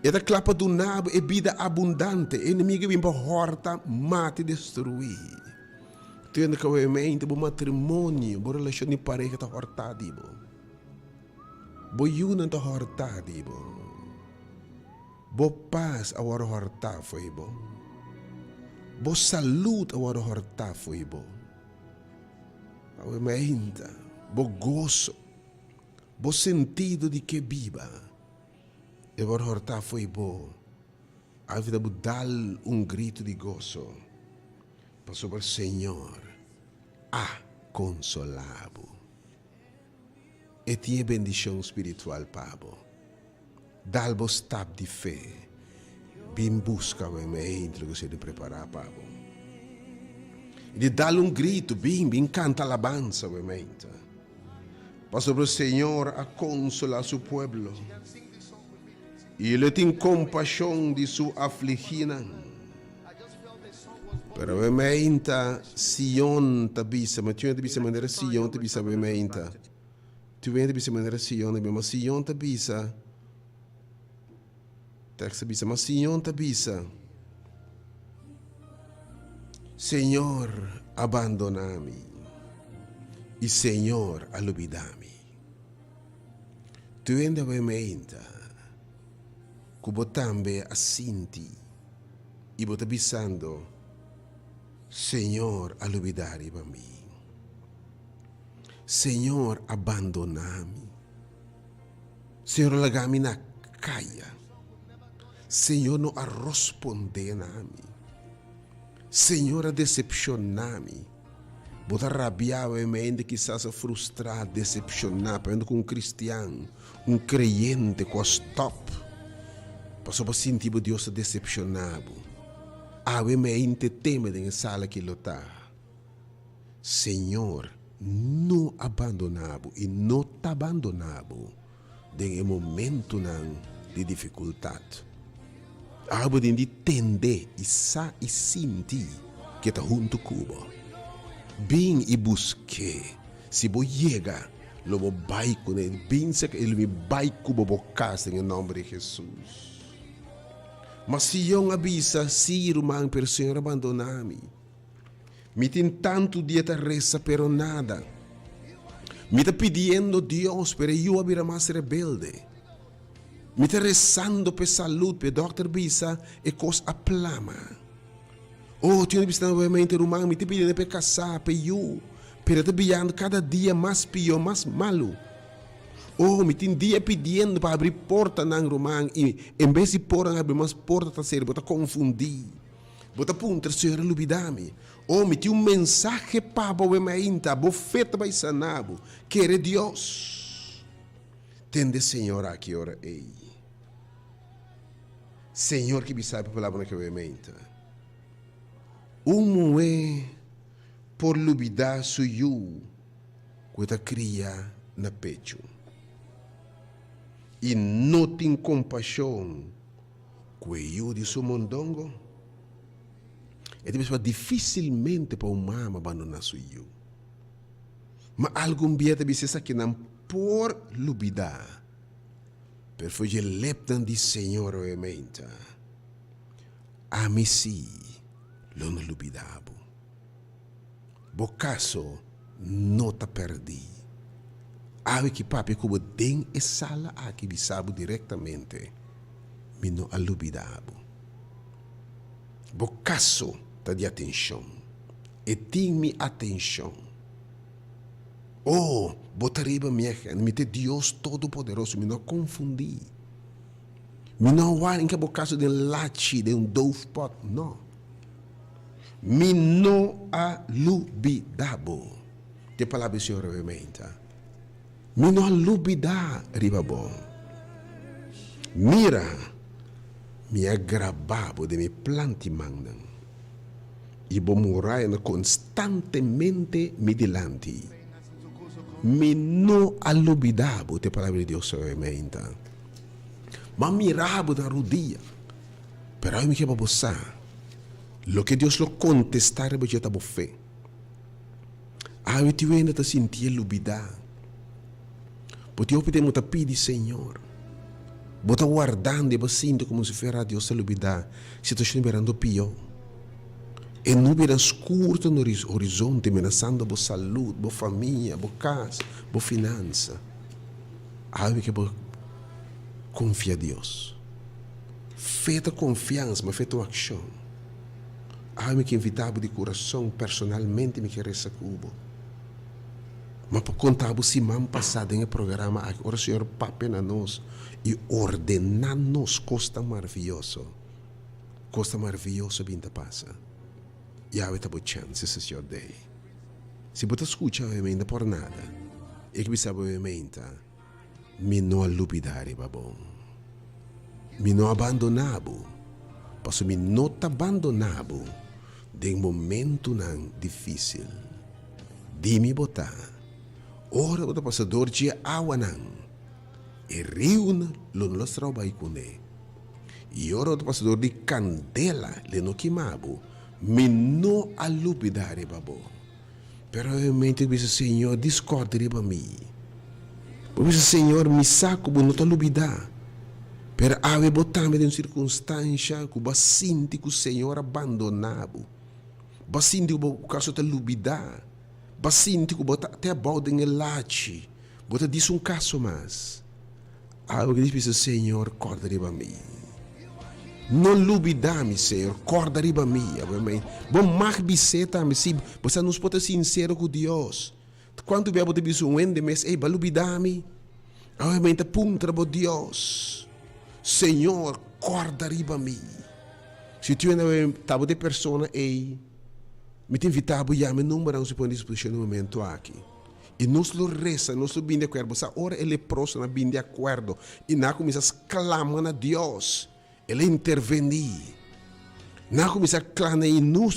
[SPEAKER 1] E ta kla pa duna bo e bida abundante. E enemigo a bin pa hòrta, mata i destruí. Tin hende ku obviamente bo matrimonio, bo relashon di pareha ta hòrtá di bo. Bo yunan ta hòrtá di bo. Bo pas a wòrdu hòrtá fo'i bo. Bo salud a wòrdu hòrtá fo'i bo. Awe mainta, bo goso, bo sentido di ke biba e wòrdu hòrtá fo'i bo. Awe ta bo dal un gritu di goso, pasobra Señor a konsolá bo. E tin e bendishon spiritual pa bo. Dal bo stap di fe. Bin buska bo e hende ku ser di prepará pa bo. I di dal un gritu, bin, bin kanta alabansa bo mente. Pasobra Señor a konsolá su pueblo, i lo tin kompashon di su afligínan. Pero bo mente, Sion ta bisa, ma ta bisa manera Sion ta bisa bo mente. Tu wende bisa manera Sion ta bisa, ma Sion ta bisa, tekst ta bisa, ma Sion ta bisa, Señor a bandona mi i Señor a lubida mi. Tu wende awe meinta ku bo tambe a sinti i bo ta bisando, Señor a lubida riba mi. Señor a bandoná mi. Señor a laga mi na kaya. Señor no a rospondé na mi. Señor a desepshoná mi. Bo ta rabiá awe mente, kisas a frustrá, desepshoná, pasobra ku un kristian, un kreyente ku a stòp pasobra bo sinti bo Dios a desepshoná bo. Awe mente teme den e sala aki lo ta. Señor no a bandoná bo i no ta bandoná bo den e momentunan di difikultat. Abo den di tende i sa i sinti ku e ta huntu ku bo. Bin i busk'é. Si bo yega, lo bo bai kuné. Bin serka i lo mi bai ku bo bo kas den e nòmber di Hesus. Ma Sion a bisa, Sí, ruman, pero Señor a bandoná mi. Mi tin tantu dia ta resa, pero nada. Mi ta pidiendo Dios, pero e yu a bira mas rebelde. Mi ta resando p'e salud, p'e dòkter bisa e kos a plama. Oh, tin un bisa nuevamente, ruman, mi ta pidiendo p'e kasá, p'e yu, pero e ta biando kada dia mas pió, mas malu. Oh, mi tin dia pidiendo pa habri portanan, ruman, i en bes di portanan habri mas porta ta sera, bo ta konfundí. Bo ta puntra, Señor a lubidá mi? Oh, mi tin un mensahe pa bo awe mainta, bo fe ta bai saná bo. Kere Dios. Tende Señor aki ora ei. Señor ki bisa e palabranan ki awe mainta. Un muhé por lubidá su yu ku e ta kria na pechu i no tin kompashon ku e yu di su mondongo? E ta bisa difísilmente pa un mama bandoná su yu. Ma algun bia ta bisa esakinan por lubidá, pero for dje lepnan di Señor awe meinta, Ami sí lo no lubidá bo. Bo kaso no ta pèrdí. Awe ki papia ku bo den e sala aki bisa bo direktamente, Mi no a lubidá bo. Bo kaso ta di atenshon. E tin mi atenshon. Oh, bo ta riba mi agenda. Mi ta e Dios Todopoderoso. Mi no a konfundí. Mi no a wak inka bo kaso den lachi, den un doofpot. No. Mi no a lubidá bo. Ta e palabra di Señor awe meinta. Mi no a lubidá riba bo. Mira, mi a grabá bo den mi planti mannan, i bo murayanan konstantemente mi dilanti. Mi no a lubidá bo, ta e palabra di Dios awe meinta. Mi a mira bo na rudia. Pero awe mi ke pa bo sa, loke Dios lo kontestá riba dje ta bo fe. Awe tin wende ta sintié lubidá. Bo tin hopi tempu ta pidi Señor. Bo ta wardando i bo sinti komo si fuera Dios ta lubidá. Situashon birando pió. E nubianan skur ta na horizonte menasando bo salud, bo famia, bo kas, bo finansa. Awe mi ke bo konfia Dios. Fe ta konfiansa, ma fe ta un akshon. Awe mi ke invitá bo di kurason, personalmente mi ke resa ku bo. Ma pa konta bo siman pasá den e programa aki, ora Señor papia na nos i ordená nos kos tan maravioso, kos tan maravioso bin ta pasa. I awe ta bo chèns, this is your day. Si bo ta skucha awe meinta por nada, e ke bisa bo awe meinta. Mi no a lubidá riba bo. Mi no a bandoná bo, pasobra mi no ta bandoná bo den momentunan difísil. Di mi bo ta, ora bo ta pasa dor dje awanan, e riunan lo no lastra bo bai kuné. I ora bo ta pasa dor di kandela, le no kima bo. Mi no a lubidá riba bo. Pero e momento bo bisa, Señor, discorda riba mi. Bo bisa, Señor, mi sa cu bo no ta lubida. Pero awe bo tambe den un circunstancia cu bo a sinti cu Señor a bandona bo. Bo a sinti cu bo caso ta lubida. Bo a sinti cu bo ta te abao den e lachi. Bo ta disa un caso mas. Awe bo bisa, Señor, corda riba mi. No lubida mi, Señor, corda riba mi. Bo mag bis'é tambe, si bo sa nos por ta sincero cu Dios. Cuantu bia bo ta bisa un hende mes, ey, bo a lubida mi? Awe mi ta puntra bo Dios, Señor, corda riba mi. Si tu hende ta bo de persona ey, mi ta invita bo yama e numbernan cu si pone disposicion na e momento aki. I nos lo resa, nos lo bini di akuerdo. Bo sa ora e leprosonan a bini di akuerdo i nan a kuminsá sklama na Dios, El a intervení. Nan a kuminsá klama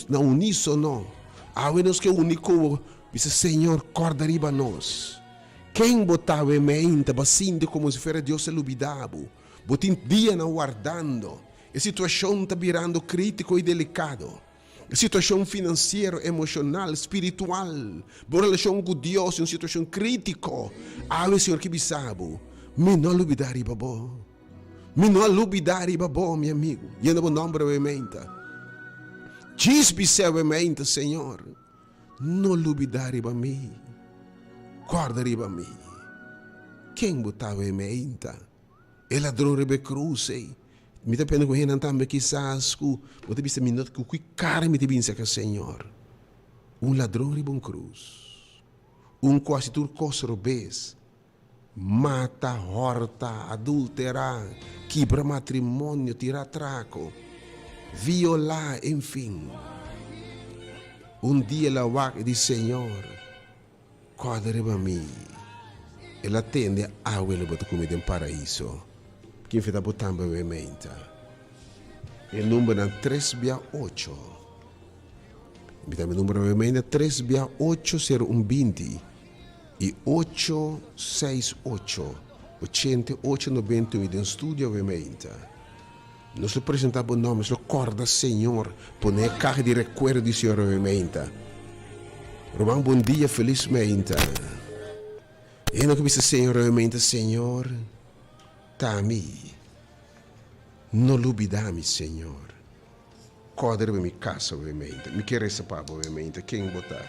[SPEAKER 1] na unísono. Awe nos ke uni ku bo, bisa, Señor, kòrda riba nos. Ken bo ta awe meinta? Bo a sinti komo si fuera Dios a lubidá bo. Bo tin dianan wardando. E situashon ta birando krítiko i delikado. Situashon finansiero, emoshonal, spiritual, bo relashon ku Dios den un situashon kritiko, awe Señor ke bisa bo, Mi no a lubidá riba bo. Mi no a lubidá riba bo, mi amigu. Yena bo nòmber awe meinta. Djis bis'é awe meinta, Señor, no lubidá riba mi. Kòrda riba mi. Ken bo ta awe meinta? E ladron riba e krus ei. Mi ta pende ku hendenan tambe kisas ku bo ta bisa mi no ku ki kara mi ta bin saka Señor. Un ladron riba un krus. Un ku hasi tur kos robes. Mata, hòrta, adulterá, kibra matrimonio, tira atrako, violá, enfin. Un dia el a wak i di Señor. Kòrda riba mi. El a tende awe lo bo ta ku mi den Paraiso. Kin fe ta bo tambe awe meinta? E numbernan tres bia ocho. Mi ta mi number awe meinta tres bia ocho sero un binti i ocho seis ocho ochenta i ocho nobenta i un den studio awe meinta. Nos lo presenta bo nòmber, nos lo kòrda Señor, pone e kaha di rekuerdo di Señor awe meinta. Ruman bon dia, felis meinta. Hende ku bisa Señor awe meinta, Señor, ta mi. No lubida mi, Señor. Kòrda riba mi kas awe meinta. Mi ke resa pa bo awe meinta. Ken bo ta?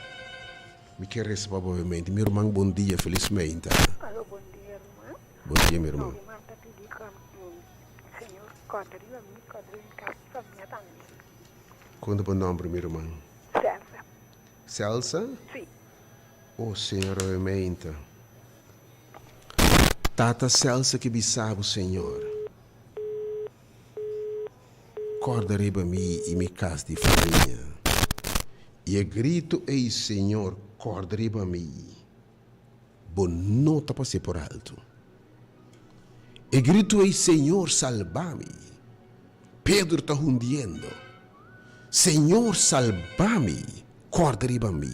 [SPEAKER 1] Mi ke resa pa bo awe meinta. Mi ruman bon dia, felis meinta.
[SPEAKER 4] Alo, bon dia ruman.
[SPEAKER 1] Bon dia mi ruman.
[SPEAKER 4] Ruman ta pidi Señor kòrda riba mi, kòrda riba mi kas i famia tambe.
[SPEAKER 1] Kon ta bo nòmber mi ruman?
[SPEAKER 4] Celsa.
[SPEAKER 1] Celsa?
[SPEAKER 4] Si.
[SPEAKER 1] Oh Señor obviamente. Tata Celsa ke bisa bo Señor. Kòrda riba mi i mi kas di famia. I e gritu ei Señor kòrda riba mi. Bo no ta pas'é por altu. E gritu ei, Señor, salba mi! Pedro ta hundiendo. Señor, salba mi! Kòrda riba mi!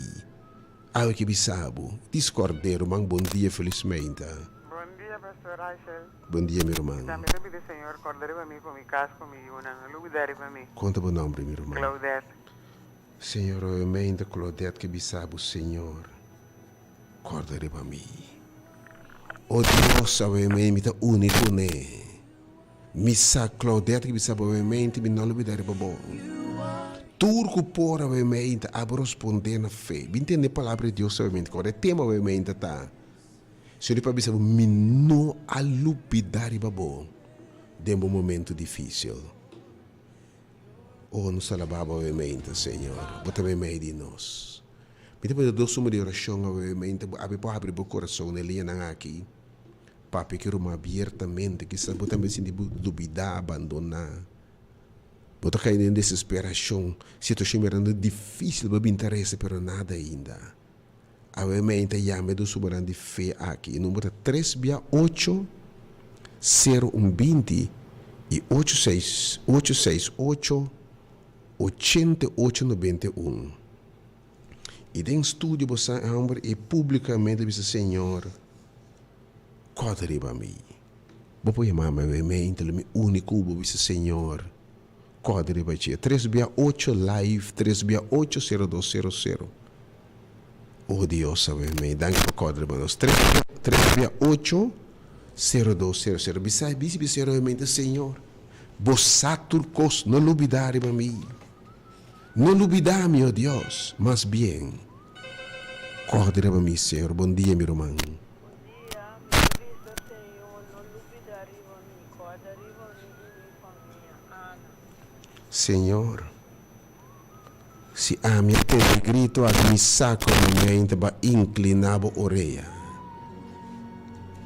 [SPEAKER 1] Awe ke bisa bo, Discordé, ruman, bon dia, felis meinta.
[SPEAKER 5] Bon dia, Pastor Rachel.
[SPEAKER 1] Bon dia, mi ruman.
[SPEAKER 5] Mi tambe ta pidi Señor kòrda riba mi ku mi kas, ku mi yunan. No lubidá riba mi.
[SPEAKER 1] Kon ta bo nòmber, mi ruman?
[SPEAKER 5] Claudette.
[SPEAKER 1] Señor, awe meinta Claudette ke bisa bo, Señor. Kòrda riba mi. O Dios, awe mei mi ta uni kuné. Mi sa Claudette ki bisa bo awe mei mi no lubida riba bo. Tur ku por awe mei ta abo rospondé na fe. Bin tende e palabra di Dios awe mei. Kòrda e tema awe mei ta ta. Señor pa bisa bo mi no a lubida riba bo den bo momento difísil. O nos ta alabá bo awe mei ta Señor. Bo ta meimei di nos. Mi ta pone dos suma di orashon awe mente bo abi por habri bo kurason na e liñanan aki. Papia ku ruman abiertamente, kisas bo tambe sinti bo lubidá, abandoná. Bo ta kai den desesperashon, situashon mirando difísil, bo bin ta resa pero nada ainda. Awe mente yama e dos sumanan di fe aki, e number ta tres bia ocho, sero un binti i ocho seis, ocho seis ocho, 88 91. I den studio bo sa e homber i publicamente bisa Señor kòrda riba mi. Bo por yama mi awe mente lo mi uni ku bo bisa Señor kòrda riba dje. Tres bia ocho live tres bia ocho sero dos sero sero. Oh Dios awe mei danki pa kòrda riba nos. Tres tres bia ocho sero dos sero sero. Bisa bisa bisa awe mente Señor bo sa tur kos no lubida riba mi. No lubidá mi, o Dios, mas bien, kòrda riba mi, Señor. Bon dia, mi ruman.
[SPEAKER 6] Bon dia, mi ta bisa Señor, no lubidá riba mi, kòrda riba mi i mi famia. Ana.
[SPEAKER 1] Señor, si ami a tende e grito aki, mi sa ku mi mente ba inkliná bo orea.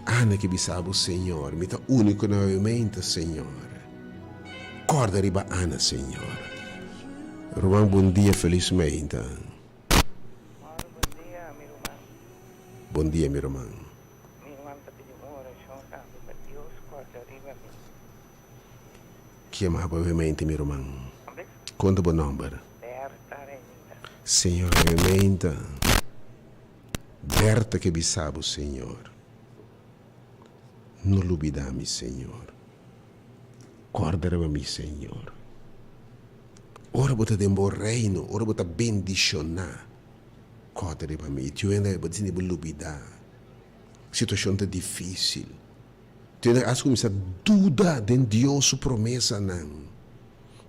[SPEAKER 1] Ana ke bisa bo, Señor, mi ta úniko na mi mente, Señor. Corda riba Ana Señor. Ruman bon dia feliz meinta.
[SPEAKER 5] Mauro bon dia mi ruman.
[SPEAKER 1] Bon dia mi ruman.
[SPEAKER 5] Mi ruman ta pidi un oracion tambe pa Dios corda riba mi.
[SPEAKER 1] Kiema bo mente mi ruman.
[SPEAKER 5] Hombre.
[SPEAKER 1] Conta bo nomber.
[SPEAKER 5] Berta Reinita.
[SPEAKER 1] Señor meinta. Berta ke bisa bo Señor. No lubida mi Señor. Kòrda riba mi, Señor. Ora. Ora bo ta den bo reino, ora bo ta bendishoná, kòrda riba mi. I tin hende bo ta sinti bo lubidá. Situashon ta difísil. Tin hende a kuminsá duda den Dios su promesanan.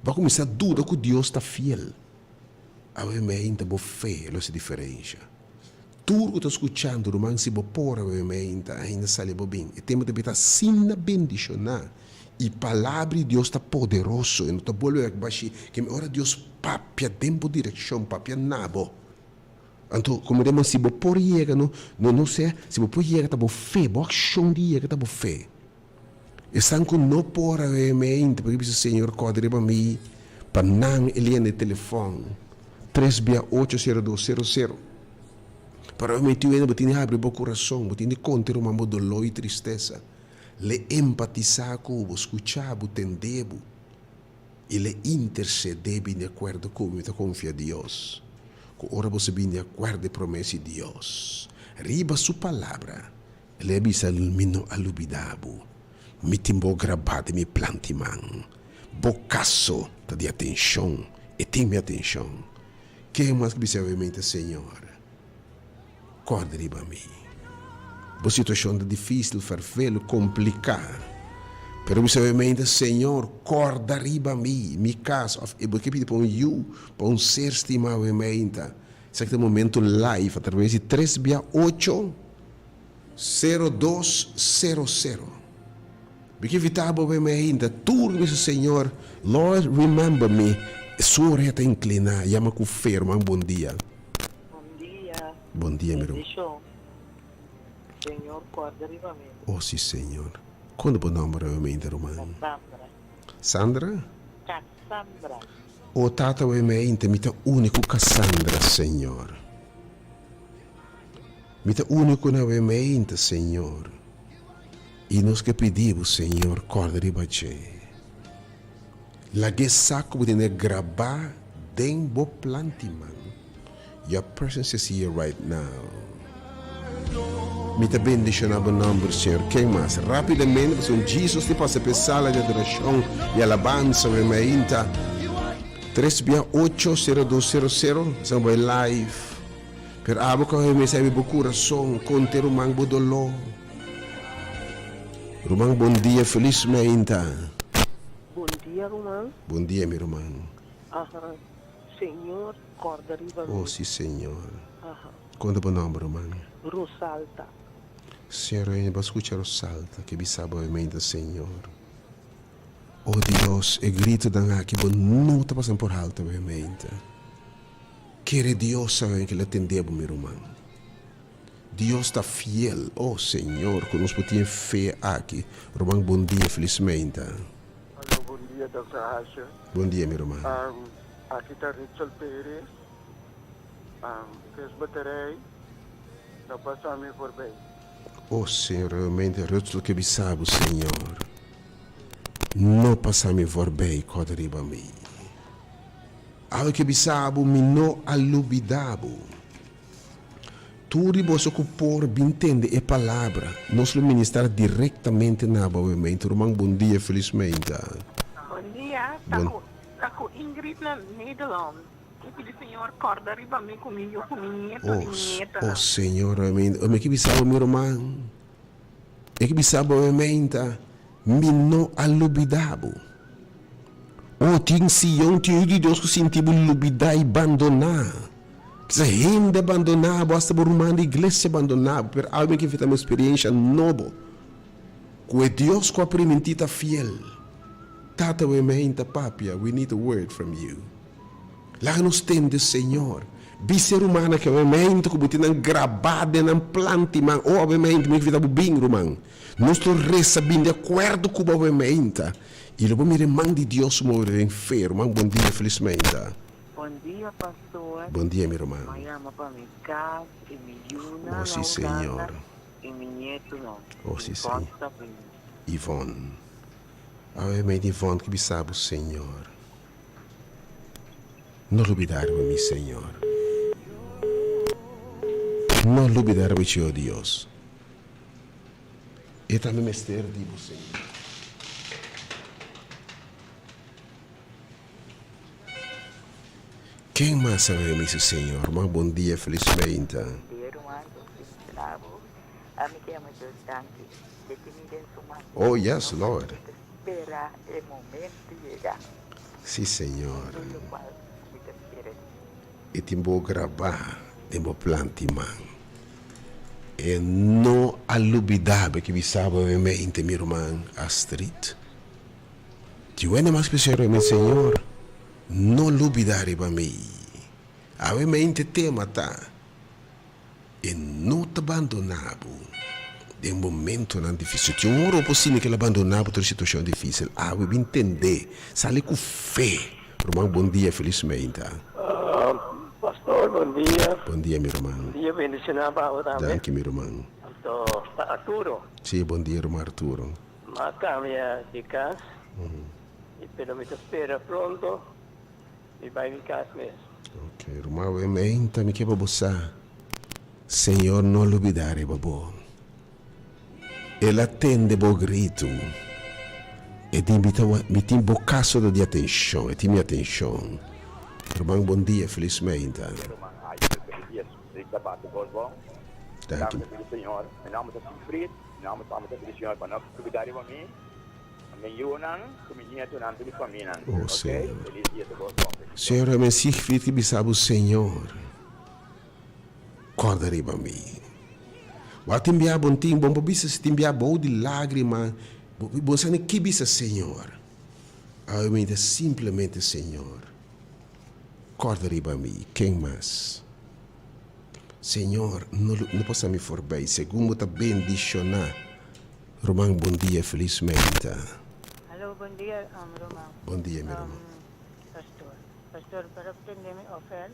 [SPEAKER 1] Bo a kuminsá duda ku Dios ta fiel. Awe meinta bo fe lo hasi diferensha. Tur ku ta skuchando, ruman, si bo por awe meinta ainda sali bo bin. E tempu ta bira asina bendishoná i Palabra di Dios ta poderoso, e no ta bolbe bek bashí. Keme ora Dios papia den bo direkshon, papia na bo. Anto, komo den si bo por yega, no, no, no sea, si bo por yega ta bo fe, bo akshon di yega ta bo fe. Esnan ku no por awe meinta, por bisa Señor kòrda riba mi pa nan e lia na e telefòn, tres bia ocho sero dos sero sero. Pero awe meinta bo tin di habri bo kurason, bo tin di konta e ruman bo doló i tristesa. L'e empatisá ku bo, skuchá bo, tendé bo i l'e intersedé bin di akuerdo ku bo. Mi ta konfia Dios ku ora bo sa bin di akuerdo e promesa di Dios riba su palabra, El a bisa, Mi no a lubidá bo. Mi tin bo grabá den mi planti man. Bo kaso ta di atenshon, e tin mi atenshon. Ken mas ku bisa awe-mente, Señor, kòrda riba mi. Bo situashon ta difísil, fervelu, kompliká. Pero bisa awe-mente, Señor, kòrda riba mi, mi kas, òf e bo ke pidi pa un yu, pa un ser stimá awe-mente. Esaki ta momento live atraves di tres bia ocho sero dos sero sero. Mi ke invita bo bay mi ainda tur ku bisa Señor, Lord remember me. Su oreha ta inclina, yama ku fe, ruman bon dia.
[SPEAKER 6] Bon dia.
[SPEAKER 1] Bon dia mi ruman.
[SPEAKER 6] Bendicion. Señor corda riba mi.
[SPEAKER 1] Oh si Señor. Cuando bo nomber awe mainta ruman?
[SPEAKER 6] Cassandra.
[SPEAKER 1] Sandra?
[SPEAKER 6] Cassandra.
[SPEAKER 1] O Tata awe mainta mi ta uni ku Cassandra Señor. Mi ta uni ku nan wemeinta, Señor, i nos ke pidi bo, Señor, kòrda riba dje. Lag'é sa ku bo tene grabá den bo planti man. Your presence is here right now. Mi ta bendishoná bo nòmber, Señor. Ken mas? Rápidamente, pasobra un Jesus di pasa p'e sala di adorashon i alabansa wemeinta. Tres bia ocho, sero dos, sero sero. Esaki bo e live. Pero abo ku a mester abi bo kurason, konta e ruman bo doló. Ruman bon dia, felis meinta.
[SPEAKER 6] Bon dia ruman.
[SPEAKER 1] Bon dia mi ruman.
[SPEAKER 6] Aha, Señor korda riba mi.
[SPEAKER 1] Oh si Señor.
[SPEAKER 6] Aha.
[SPEAKER 1] Konta bo nomber ruman.
[SPEAKER 6] Rosalta.
[SPEAKER 1] Señor oye bo a skucha Rosalta ke bisa bo e meinta Señor. Oh Dios e gritonan aki bo no ta pasan por halto e meinta. Kere Dios sa wen ke lo tende bo mi ruman. Dios ta fiel oh Señor ku nos por tin e fe aki ruman bon dia felis meinta.
[SPEAKER 7] Alo bon dia Dòkter Asher.
[SPEAKER 1] Bon dia mi ruman.
[SPEAKER 7] Aki ta Ritzel Perez Presbyterij no pasa mi voorbij.
[SPEAKER 1] Oh Señor realmente Ritzel ke bisa bo Señor no pasa mi voorbij kòrda riba mi. Awe ke bisa bo, mi no a lubida bo. Tur di boso ku por bin tende e palabra, nos lo ministra direktamente na bo awe meinta. Ruman, bon dia, felis meinta.
[SPEAKER 4] Bon dia, ta ku ta ku Ingrid na Nederland. Mi pidi Señor kòrda riba mi ku mi yu ku mi nieto i mi nietanan.
[SPEAKER 1] Oh Señor, awe meinta. Mi ke bisa bo, mi ruman. Mi ke bisa bo awe meinta, mi no a lubida bo. O tin Sion, tin yu di Dios ku sinti bo lubidá i bandoná. Kisa hende a bandoná bo, asta bo ruman di iglesia a bandoná bo. Pero awe mi ke enfrentá un eksperiensha nobo ku e Dios ku a primintí ta fiel. Tata we meinta papia, we need a word from you. Laga nos tende, Señor. Bisa e rumannan ke awe meinta ku bo tin nan grabá den nan planti man. O awe meinta mi ke fita bo bin, ruman. Nos lo resa bin di akuerdo ku bo awe meinta. I lo bo mira e man di Dios move den fe, ruman. Bon dia, felis meinta.
[SPEAKER 5] Bon dia pastor.
[SPEAKER 1] Bon dia mi ruman.
[SPEAKER 5] Ma yama pa mi kas i mi yunan
[SPEAKER 1] Oh si
[SPEAKER 5] na Uganda
[SPEAKER 1] Señor.
[SPEAKER 5] i mi nietunan.
[SPEAKER 1] Oh si
[SPEAKER 5] Yvonne
[SPEAKER 1] Señor.
[SPEAKER 5] Sabine.
[SPEAKER 1] Yvonne. Awe mei Yvonne ki bisa bo Señor. No lubida riba mi Señor. No lubida riba chi oh Dios. E tambe mester di bo, Señor. Ken mas a mi su Señor? Ma bon dia, felizmente.
[SPEAKER 5] Bon dia, ruman. Dios bendiciona bo. Ami ke yama Dios danki. Ke tin mi den su man.
[SPEAKER 1] Oh, yes, Lord.
[SPEAKER 5] Mi ta spera e momento yega.
[SPEAKER 1] Si, Señor.
[SPEAKER 5] Tur locual cu mi ta spera di mi.
[SPEAKER 1] E tin bo grabá den bo planti man. E no a lubidá bo ke bisa bo e mente, mi ruman Astrid. Tin wende mas spesial riba mi, Señor. No lubidá riba mi. Awe mente tema ta, E no ta bandoná bo den momentonan difísil. Tin un ora bo por sinti ku el a bandoná bo den un situashon difísil. Awe bin tendé. Sali ku fe. Ruman, bon dia. Felis meinta.
[SPEAKER 7] Pastor, bon dia.
[SPEAKER 1] Bon dia, mi ruman.
[SPEAKER 7] Dia bendishoná pa bo tambe.
[SPEAKER 1] Danki, mi ruman.
[SPEAKER 7] Anto, pa Arturo.
[SPEAKER 1] Sí, bon dia, ruman Arturo.
[SPEAKER 7] M'a kambia di kas. Pero mi ta spera pronto mi bai mi cas mes.
[SPEAKER 1] Ok ruman we meinta mi ke pa bo sa Señor no lubida riba bo El a tende bo gritu E di mi ta mi tin bo caso ta di atencion e tin mi atencion Ruman bon dia feliz meinta.
[SPEAKER 8] Ruman Hayo feliz dia Rick ta bati bos bon
[SPEAKER 1] Danki.
[SPEAKER 8] Danki pidi Señor mi nomber ta Siegfried mi nomber ta pidi Señor pa no lubida riba mi. Mi yunan ku mi nietunan tur mi famianan.
[SPEAKER 1] Oh,
[SPEAKER 8] Ok,
[SPEAKER 1] Señor.
[SPEAKER 8] felis dia ta bos bon bendicion.
[SPEAKER 1] Señor, amen Siegfried ki bisa bo Señor, korda riba mi. Bo a tin bia bon tin bon bo bisa si tin bia bou di lagrima bo bo sa ni ki bisa Señor. Awe mi ta simplemente Señor, korda riba mi. Ken mas? Señor, no no pasa mi forbij segun bo ta bendiciona. Ruman bon dia felis meinta.
[SPEAKER 6] Hallo bon dia ruman.
[SPEAKER 1] Bon dia mi ruman.
[SPEAKER 6] Pastor. Pastor por obtende mi ofel?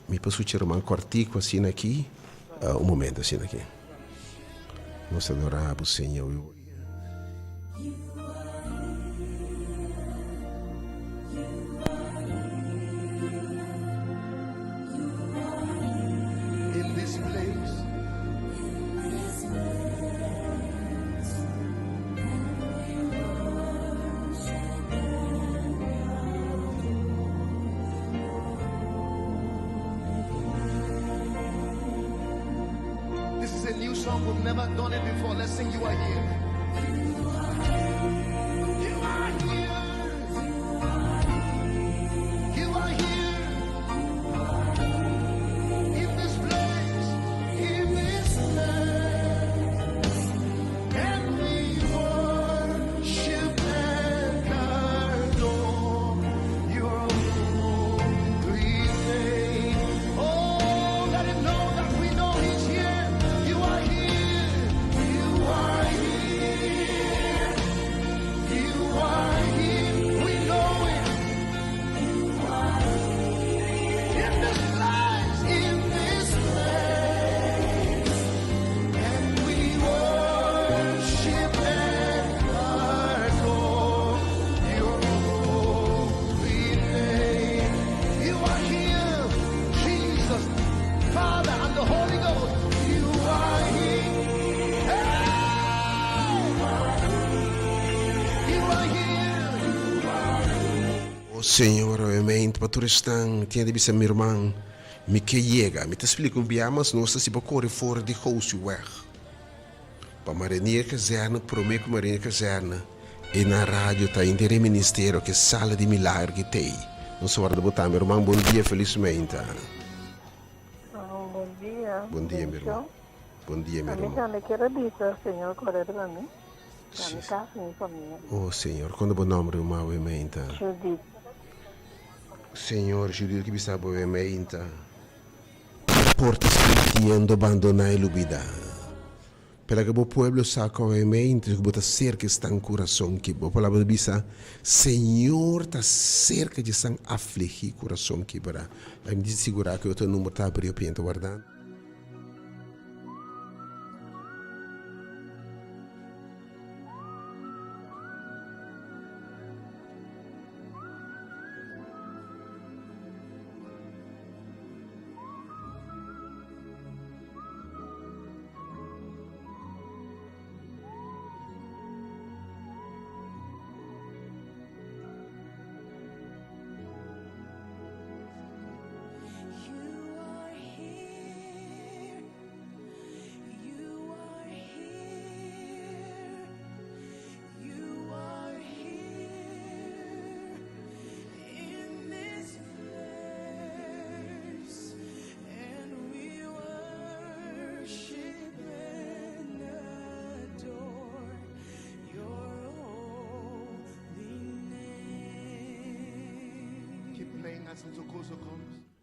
[SPEAKER 1] Mi por sucha ruman kortico asina aki? Un momento asina aki. Nos adora bo Señor.
[SPEAKER 9] In this place. This is a new song. We've never done it before. Let's sing You Are Here. You are here. You are here. In this place. In this place. And we worship and adore your holy name. Oh, let him know that we know he's here. You are here. You are here. You are here. We know it. In this place, in this place. And we worship and adore your holy name. You are here, Jesus, Father, and the Holy Ghost. You are here. Hey! You are here.
[SPEAKER 1] O Señor, obviamente, pa tur esnan tin di bisa mi ruman, mi ke yega. Mi ta splika un bia mas nos ta si bo kore for di Gosiweg pa Marinier Kazerne, prome ku Marinier Kazerne e na radio ta inter e ministerio ke sala di milagro ki tei. Nos warda bo tambe ruman. Bon dia, felis meinta.
[SPEAKER 6] Bon dia,
[SPEAKER 1] Bon dia, mi ruman.
[SPEAKER 6] bendicion.
[SPEAKER 1] Bon dia, mi
[SPEAKER 6] Ami
[SPEAKER 1] ruman.
[SPEAKER 6] tambe kier a bisa Señor kore riba mi, na mi casa y mi famia.
[SPEAKER 1] Oh Señor, konta bo nomber ruman awe meinta.
[SPEAKER 6] Judith.
[SPEAKER 1] Señor, Judith ki bisa bo awe meinta. Por ta sintiendo bandoná i lubidá. Pero laga bo pueblo sa ku awe meinta ku bo ta serka esnan kurason kibrá. Bo palabra ta bisa, Señor ta serka di esnan afligí kurason kibrá. Laga mi sigurá ku e otro number ta abrí opienta wardando.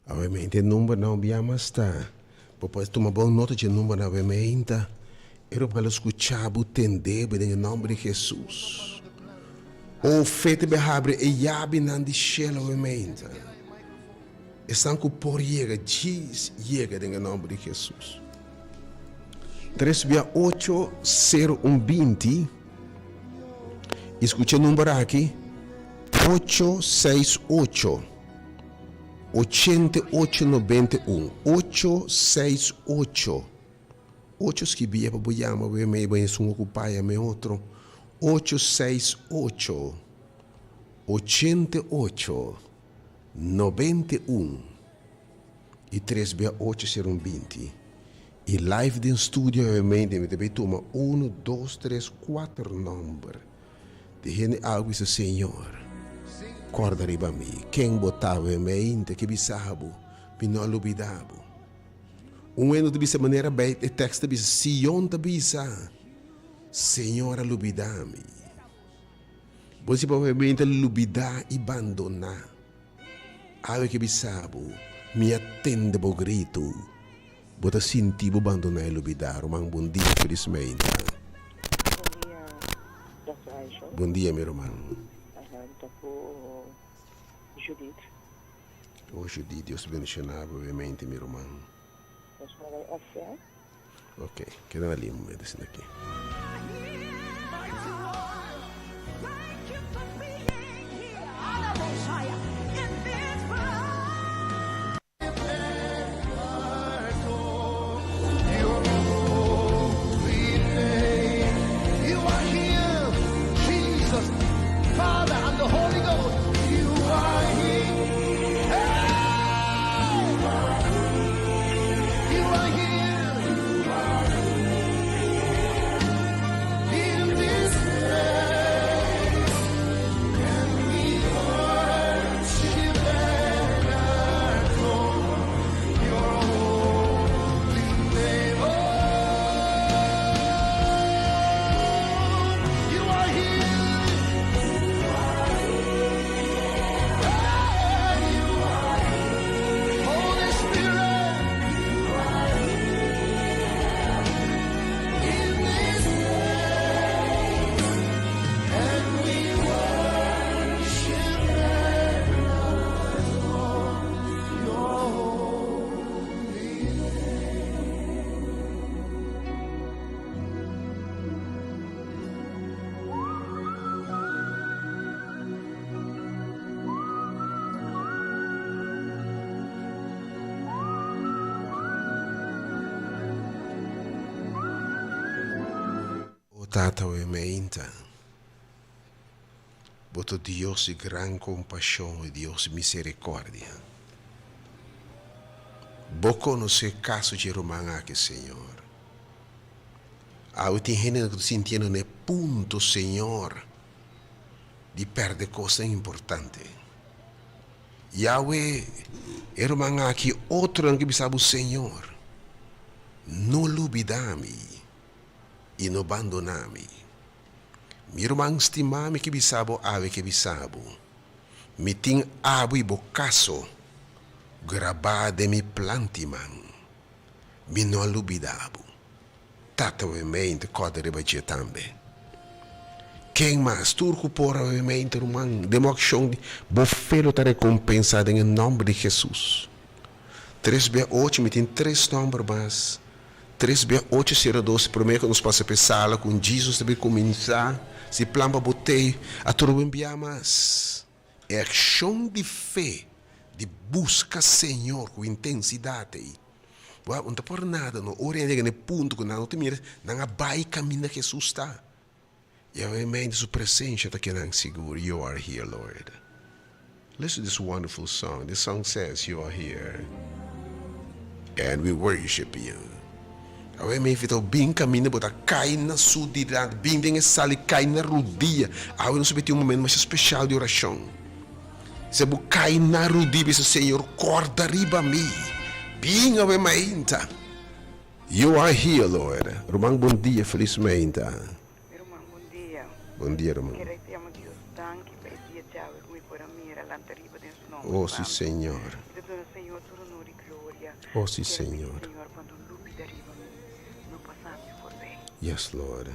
[SPEAKER 1] Awe mente e numbernan un bia mas ta. Bo por tuma bon nota dje numbernan awe meinta. E ruman lo skucha bo, tende bo den e nomber di Hesus. O fe ta bai habri e yabinan di shelu awe meinta. Esnan ku por yega, djis yega den e nomber di Hesus. Tres bia ocho sero un 20 i skucha e number aki, 868 8891, 868, ocho skibia pa bo yama bo e bo esun okupá yama e otro, 868 8891 i tres bia ocho sero un 20 i live den studio obviamente mi ta bay tuma uno dos tres kuater nomber di hende algu bisa Señor korda riba mi ken bo ta obviamente ke bisa bo mi no a lubida bo un hende ta bisa manera bay e tekst ta bisa Sion ta bisa Señor a lubida mi bo si obviamente lubida i bandona. Awe ke bisa bo, mi a tende bo gritu. Bo ta sinti bo bandoná i lubidá. Ruman, bon dia, felis meinta.
[SPEAKER 10] Bon dia, Dòkter Aisho.
[SPEAKER 1] Bon dia, mi ruman.
[SPEAKER 10] Mi ta ku Judith.
[SPEAKER 1] Oh, Judith, Dios bendishoná bo obviamente, mi ruman.
[SPEAKER 10] Nos por bai off ya?
[SPEAKER 1] Ok, keda na lin un momento asina aki. O Tata we meinta, Bo ta Dios di gran kompashon i Dios di miserikordia. Bo konosé kaso dje ruman aki, Señor. Awe tin hendenan ku ta sintiendo na e punto, Señor, di pèrdè kosnan importante. Yahweh, e ruman aki otronan ke bisa bo, Señor, no lubidá mi i no bandoná mi. Mi ruman stimá mi ke bisa bo awe ke bisa bo, Mi tin abo i bo kaso grabá den mi planti man. Mi no a lubidá bo. Tata obviamente kòrda riba dje tambe. Ken mas? Tur ku por obviamente ruman den bo akshon di bo fe lo ta rekompensá den e nòmber di Hesus. Tres bia ocho mi tin tres nòmber mas. Tres bia ocho sero dos promé ku nos pasa pa e sala ku un Jesus ta bin kuminsá si plan pa bo tei a tur un bia mas. E akshon di fe di buska Señor ku intensidat ei. Wak, no ta por nada no. Ora nan yega na e punto ku nan no ta mira, nan a bai kaminda Hesus ta. I obviamente su presencia ta keda nan sigur. You are here, Lord. Listen to this wonderful song. This song says, You are here and we worship you. Awe mi invita bo bin kaminda bo ta kai na su dilanti, bin den e sala i kai na rudia. Awe nos a tin un momento masha special di orashon. Si bo kai na rudia bisa, Señor, corda riba mi. Bin awe mainta. You are here, Lord. Ruman, bon dia. Feliz mainta.
[SPEAKER 5] Mi ruman, bon dia.
[SPEAKER 1] Bon dia, ruman.
[SPEAKER 5] Kere te yama Dios danki pa e dia djawe ku mi por a mira lanta riba den su nomber.
[SPEAKER 1] Oh, si Señor.
[SPEAKER 5] Mi ta duna Señor tur honor i gloria.
[SPEAKER 1] Oh, si
[SPEAKER 5] Kier pidi
[SPEAKER 1] Señor.
[SPEAKER 5] Señor pa no lubida riba mi, no pasa mi forbij.
[SPEAKER 1] Yes, Lord.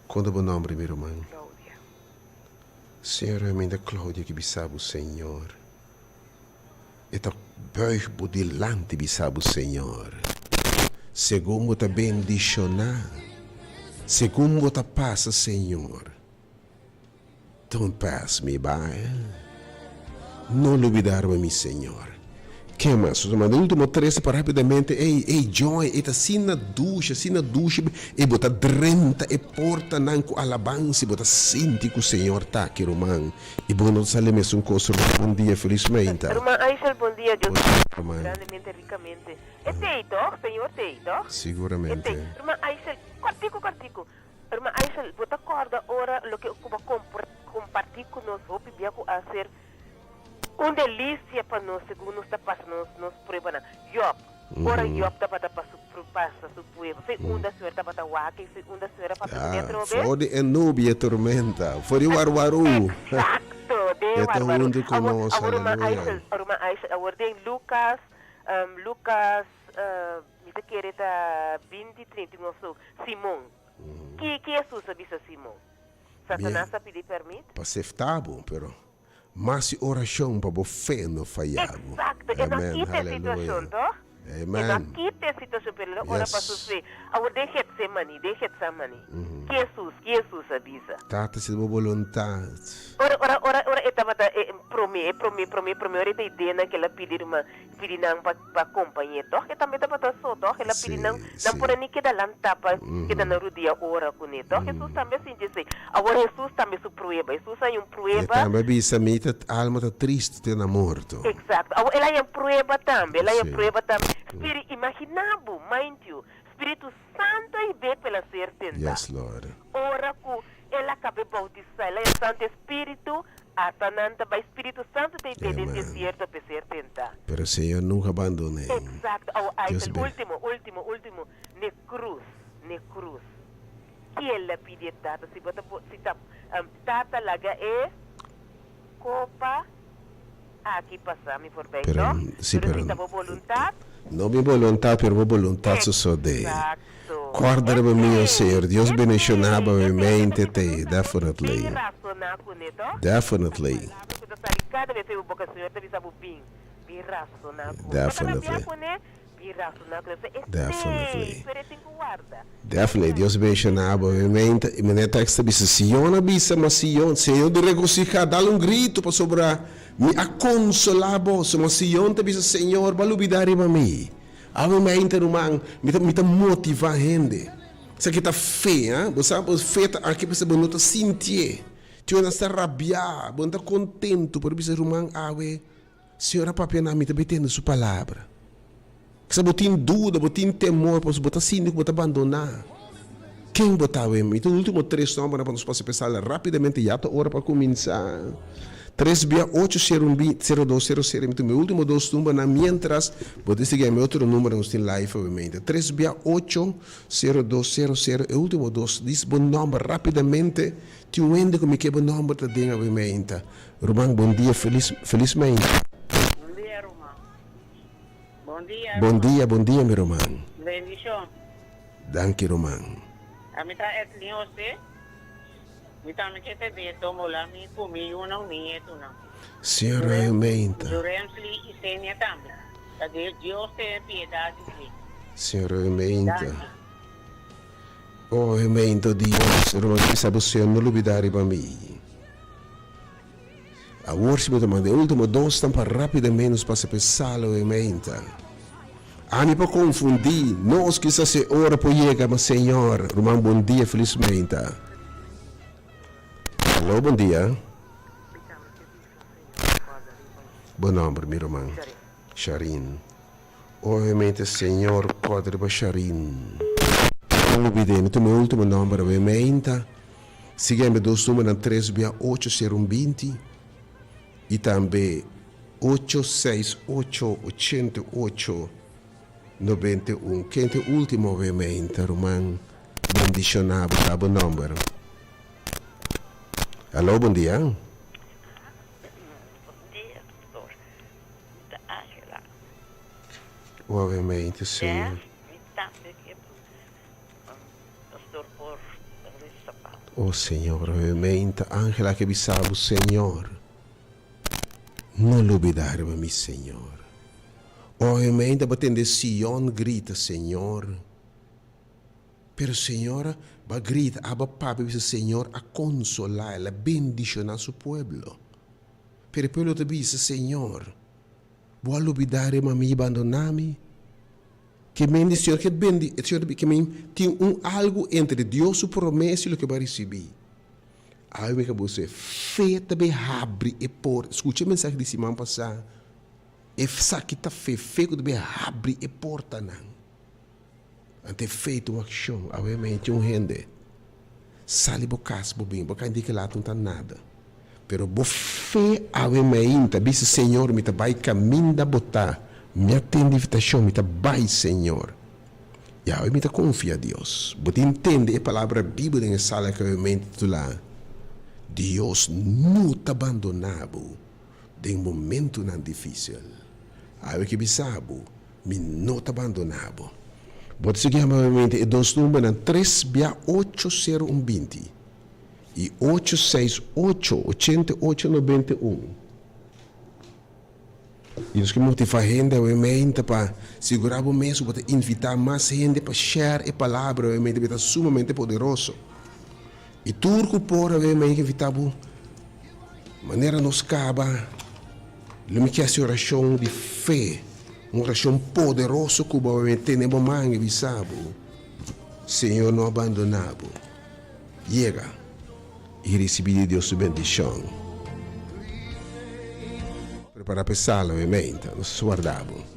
[SPEAKER 1] Kon ta bo nomber, mi ruman?
[SPEAKER 5] Claudia.
[SPEAKER 1] Señor, mi ta Claudia ki bisa bo, Señor. E ta buig bo dilanti bisa bo, Señor. Segun bo ta bendishoná, segun bo ta pasa, Señor. Don't pass me by. No lubidarme, mi Señor. Ke mas? Nos a manda e ultimo trese pa rapidamente. Ey, ey, Joy, e ta asina dushi, asina dushi. E bo ta drenta e portanan ku alabansa i bo ta sinti ku Señor ta aki, ruman. I bo no ta sali mesun kos, ruman. Bon dia, felis meinta.
[SPEAKER 11] Ruman Aishel, bon dia. Dios
[SPEAKER 1] Bon dia, ruman.
[SPEAKER 11] grandemente, rikamente. E t'ey, toch? Señor t'ey, toch? E
[SPEAKER 1] Siguramente.
[SPEAKER 11] t'ey. Ruman Aishel, kòrtiku, kòrtiku. Herman Aishel, bo ta kòrda ora loke ku bo a kompartí ku nos hopi bia ku a ser un delisia pa nos segun nos ta pasa nos nos pruebanan? Yòb, ora Yòb tabata pa su pasa su prueba, fe unda Señor tabata wak i fe unda Señor a papia kuné atrobe?
[SPEAKER 1] For di e nubia e tormenta, for di warwarú.
[SPEAKER 11] Eksakto, den
[SPEAKER 1] E ta
[SPEAKER 11] warwarú.
[SPEAKER 1] huntu ku
[SPEAKER 11] Awor,
[SPEAKER 1] nos,
[SPEAKER 11] awor ruman
[SPEAKER 1] aleluya.
[SPEAKER 11] Aishel, ruman Aishel, awor den Lukas, Lukas, Mi ta kere ta 20, 31 of so. Simon. Ki, ki Hesus a bisa Simon? Satanas a pidi permit?
[SPEAKER 1] Pa sefta bo, pero mas si orashon pa bo fe no faya bo.
[SPEAKER 11] Exacto, e no a
[SPEAKER 1] Amen,
[SPEAKER 11] kita e
[SPEAKER 1] haleluya.
[SPEAKER 11] situacion, toch? E no a
[SPEAKER 1] Amen.
[SPEAKER 11] kita e situacion, pero el a ora pa su
[SPEAKER 1] Yes.
[SPEAKER 11] fe. Awor den Getsemani, den Getsamani, ki Hesus, ki Hesus a bisa?
[SPEAKER 1] Tata, si ta bo boluntat.
[SPEAKER 11] Ora, ora, ora, ora e tabata e prome, e prome, prome, prome, ora e ta idenan ku el a pidi ruman, pidi nan pa pa kompañ'é tòg, e tambe tabata so tòg, el a pidi nan, nan por a ni keda lantá pa keda na rudia ora kuné tòg. Hesus tambe a sinti esei. Awor Hesus tambe su prueba, Hesus a haña un
[SPEAKER 1] E
[SPEAKER 11] prueba.
[SPEAKER 1] tambe a bisa, Mi ta alma ta tristu te na morto.
[SPEAKER 11] Eksakto. Awor el a haña un prueba tambe, el a haña un prueba tambe. Spiri, imaginá bo, mind you, Spiritu Santu a hib'é pa el a ser tentá.
[SPEAKER 1] Yes, Lord.
[SPEAKER 11] Ora ku el a kab'é boutisá, el a haña Santu Spiritu, ata nan ta bai Spiritu Santu ta hib'é den
[SPEAKER 1] Amen.
[SPEAKER 11] desierto pa e ser tentá.
[SPEAKER 1] Pero Señor nunca abandon'é.
[SPEAKER 11] Exacto. Awo, ai,
[SPEAKER 1] Dios
[SPEAKER 11] el
[SPEAKER 1] be.
[SPEAKER 11] ultimo, ultimo, ultimo, n'e cruz, n'e cruz. Kiel a pidi e Tata? Si bo ta por, si ta, Tata laga e copa aki pasa mi voorbij,
[SPEAKER 1] Pero,
[SPEAKER 11] toch?
[SPEAKER 1] si,
[SPEAKER 11] Pero
[SPEAKER 1] pero
[SPEAKER 11] si ta bo boluntad.
[SPEAKER 1] No mi boluntad, pero bo boluntad sosodé.
[SPEAKER 11] Exacto.
[SPEAKER 1] Corda riba mi, o
[SPEAKER 11] Esey,
[SPEAKER 1] Señor. Dios bendiciona
[SPEAKER 11] esey,
[SPEAKER 1] bo mi
[SPEAKER 11] esey.
[SPEAKER 1] mente
[SPEAKER 11] Esta
[SPEAKER 1] te,
[SPEAKER 11] Jesús tambe
[SPEAKER 1] definitely.
[SPEAKER 11] bin razoná kuné, toch?
[SPEAKER 1] Definitely.
[SPEAKER 11] Ta palabra ku ta sali kada bes ei bo boka, Señor ta bisa bo bin, bin razoná ku. Bo ta rabia
[SPEAKER 1] Definitely.
[SPEAKER 11] kuné, bin razoná kuné. So esey,
[SPEAKER 1] Definitely.
[SPEAKER 11] pero e tin ku warda.
[SPEAKER 1] Definitely. Dios bendiciona bo mi mente. I manera tekst ta bisa, Sion a bisa, ma Sion, Señor di regosija, dal un grito pasobra mi a consola boso. Ma Sion ta bisa, Señor, bo a lubida riba mi. Awe mente, ruman, mi ta mi ta motiva hende. Esaki ta fe, ha? Bo sa, bo fe ta aki pasobra bo no ta sintié. Tin ora nan sta rabiá, bo no ta kontentu, pero bisa, ruman, awe Señor a papia na mi, ta bay tende su palabra. Kisa bo tin duda, bo tin temor, pasobra bo ta sinti ku bo ta bandoná. Ken bo ta awe? Mi ta ultimo tres nòmbernan pa nos pasa p'e sala rápidamente, ya ta ora pa kuminsá. Tres bia ocho sero un bi sero dos sero sero mi ta mi ultimo dos numbernan mientras bo ta sigui mi otro number nos tin live obviamente tres bia ocho sero dos sero sero e ultimo dos dis bo nomber rapidamente tin un hende ku mi ke bo nomber ta den obviamente ruman bon dia felis felis mainta.
[SPEAKER 12] Bon dia ruman. Bon dia
[SPEAKER 1] Bon
[SPEAKER 12] ruman.
[SPEAKER 1] dia bon dia mi ruman.
[SPEAKER 12] Bendishon.
[SPEAKER 1] Danki ruman.
[SPEAKER 12] Ami ta Edlin Jose. Mi tambe ke ta den tombola mi ku mi yunan mi nietunan.
[SPEAKER 1] Señor aumenta.
[SPEAKER 12] Juremsly i Senia tambe. Ta de Dios tene piedad di mi.
[SPEAKER 1] Señor aumenta.
[SPEAKER 12] Danki.
[SPEAKER 1] Oh aumenta Dios. Ruman kisa bo Señor no lubida riba mi. Awor si bo ta manda e ultimo dosnan pa rapidamente nos pasa pa e sala aumenta. Ami pa konfundi nos kisas e ora por yega ma Señor. Ruman bon dia felismenta. Alo bon dia. Bo nomber mi ruman. Sharin. Obviamente Señor kòrda riba Sharin. No lubid'é mi tuma e ultimo nomber awe meinta. Sigui mi dos numbernan tres bia ocho sero un binti i tambe ocho seis ocho ochenta i ocho nobenta i un. Ken ta e ultimo awe meinta ruman? Bendishoná bo ta bo nomber. Alo bon dia.
[SPEAKER 13] Bon dia pastor.
[SPEAKER 1] Obviamente, Señor.
[SPEAKER 5] Mi tambe ke pastor por resa pa mi.
[SPEAKER 1] Oh Señor, obviamente, Angela ke bisa bo, Señor, no lubida riba mi, Señor. Obviamente, bo tende Sion grita, Señor. Pero Señor ba grita, Abba Papia bisa, Señor a consola, el a bendiciona su pueblo. Pero e pueblo ta bisa, Señor, Bo a lubida riba mi i bandona mi? Ke men di Señor ke bendi, e Señor ke men tin un algu entre Dios su promesa i loke bo a risibi. Awe mi ka bo se fe ta bay habri e porta. Skucha e mensahe di siman pasá. Esaki ta fe, fe ku ta bay habri e portanan. Ante fe ta un akshon. Awe mi tin un hende sali bo kas bo bin, bo ka indica laat no ta nada. Pero bo fe awe mainta bisa Señor mi ta bai caminda bo ta, mi a tende invitacion mi ta bai Señor. Y awe mi ta confia Dios. Bo tin tende e palabra bibo den e sala cu awe mainta titula Dios no ta bandona bo den momentonan dificil. Awe ke bisa bo Mi no ta bandoná bo. Bo ta sigui amablemente e dos numbernan tres bia ocho sero un binti i ocho seis ocho ochenta i ocho nobenta i un. I nos ke motivá hende awemente pa sigurá bo mes ku bo ta invitá mas hende pa share e palabra awemente pasobra ta sumamente poderoso. I tur ku por awemente invitá bo manera nos kaba. Lo mi ke hasi orashon di fe, un orashon poderoso ku bo a tene bo man i bisa bo, Señor no a bandoná bo. Yega i risibí di Dios su bendishon. Prepará pa e sala, obviamente. Nos ta warda bo.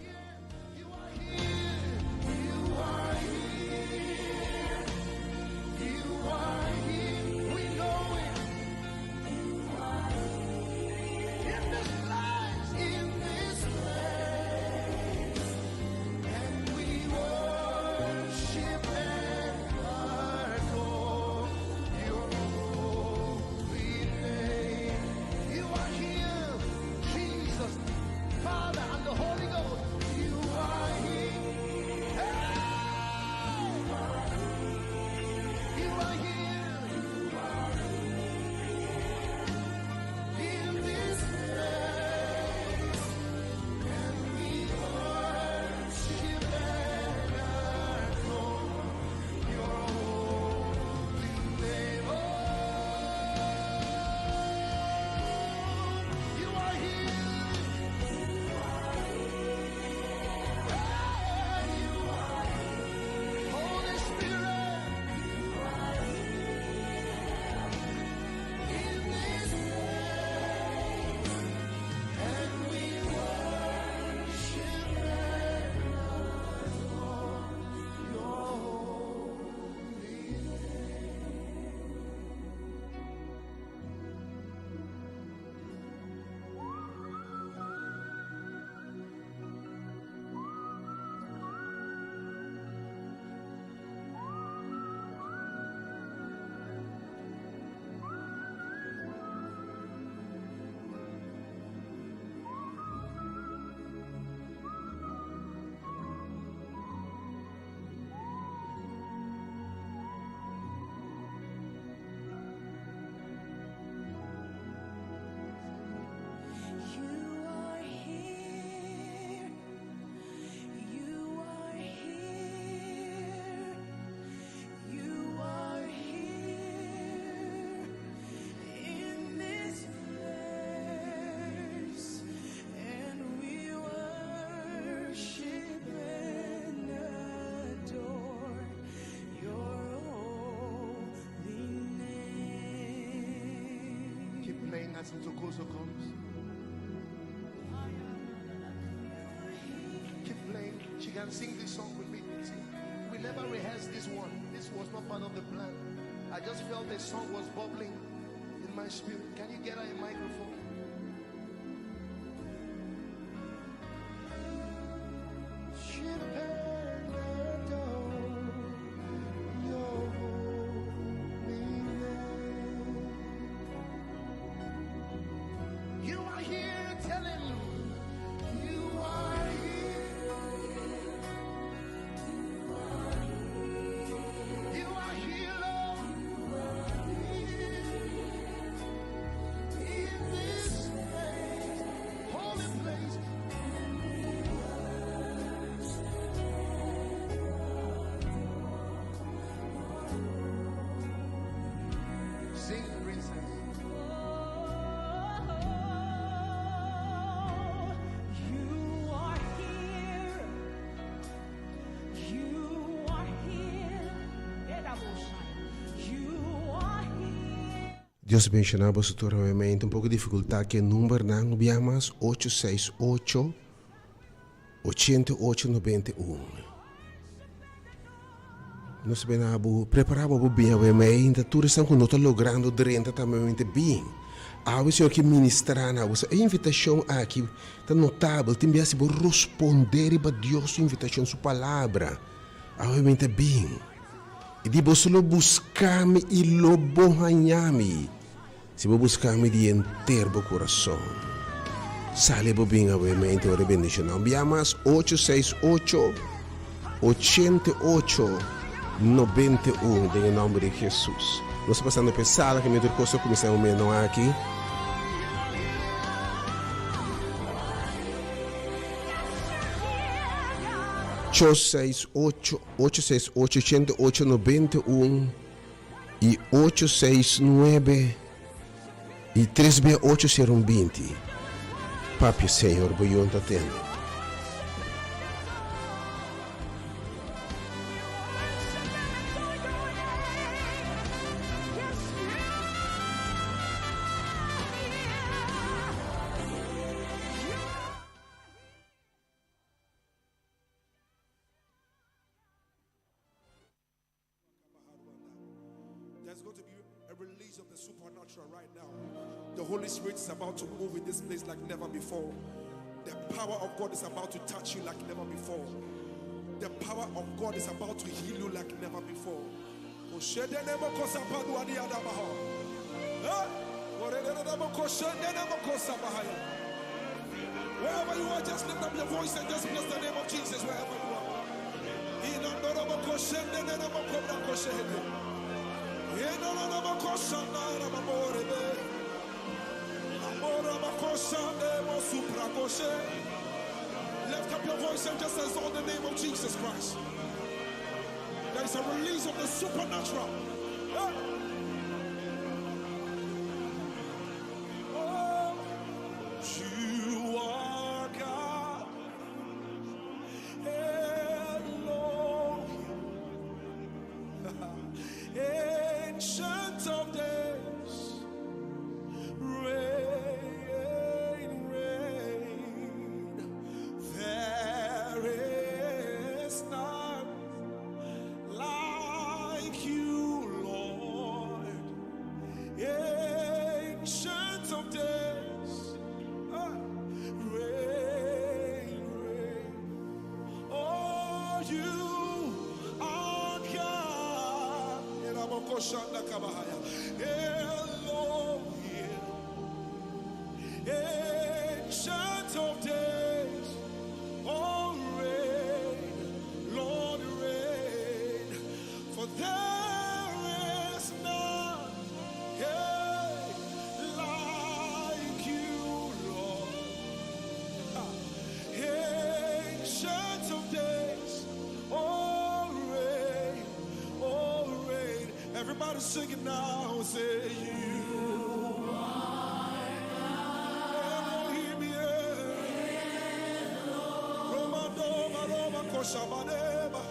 [SPEAKER 9] Keep playing as Ntokozo comes. Keep playing. She can sing this song with me. See, we never rehearsed this one. This was not part of the plan. I just felt the song was bubbling in my spirit. Can you get her a microphone? You are here, tell him. You are here.
[SPEAKER 1] Dios benshoná boso tur obviamente un poko difikultat ku e numbernan un bia mas ocho seis ocho ochenta i ocho nobenta i un. Nos ta bena bo prepará bo bo bin awe meinta tur esnan ku no ta logrando drenta tambe meinta bin. Awe Señor ke ministrá na bo. E invitashon aki ta notabel tin bia si bo rospondé riba Dios su invitashon su palabra awe meinta bin. I di boso lo buska mi i lo bo haña mi, si bo buska mi di henter bo kurason. Sali bo bin awe mente ora e bendishonnan. Bia mas ocho seis ocho, 88, 91 den e nòmber di Hesus. Nos ta pasando pa e sala kaminda tur kos ta kuminsá e momentonan aki. Ocho seis ocho. Ocho seis ocho ochenta i ocho nobenta i un i ocho seis nuebe i tres bia ocho sero un binti. Papia Señor bo yon ta tende.
[SPEAKER 3] There's going to be a release of the supernatural right now. The Holy Spirit is about to move in this place like never before. The power of God is about to touch you like never before. The power of God is about to heal you like never before. Wherever you are, just lift up your voice and just bless the name of Jesus wherever you are. Lift up your voice and just exalt the name of Jesus Christ. There is a release of the supernatural. Oh, you are God. Elohim. Ancient of days. Reign, reign. There is none like you, Lord. Ancient of days. Ah, reign, reign. Oh, you are God. Elohim. Ancient of days. Oh, reign, Lord, reign. For there is none hey, like you, Lord. Ancient of days, oh reign, oh reign. Everybody sing it now. Say you are Elohim, yeah. Roma, Doma, Roma, Koshabaneba.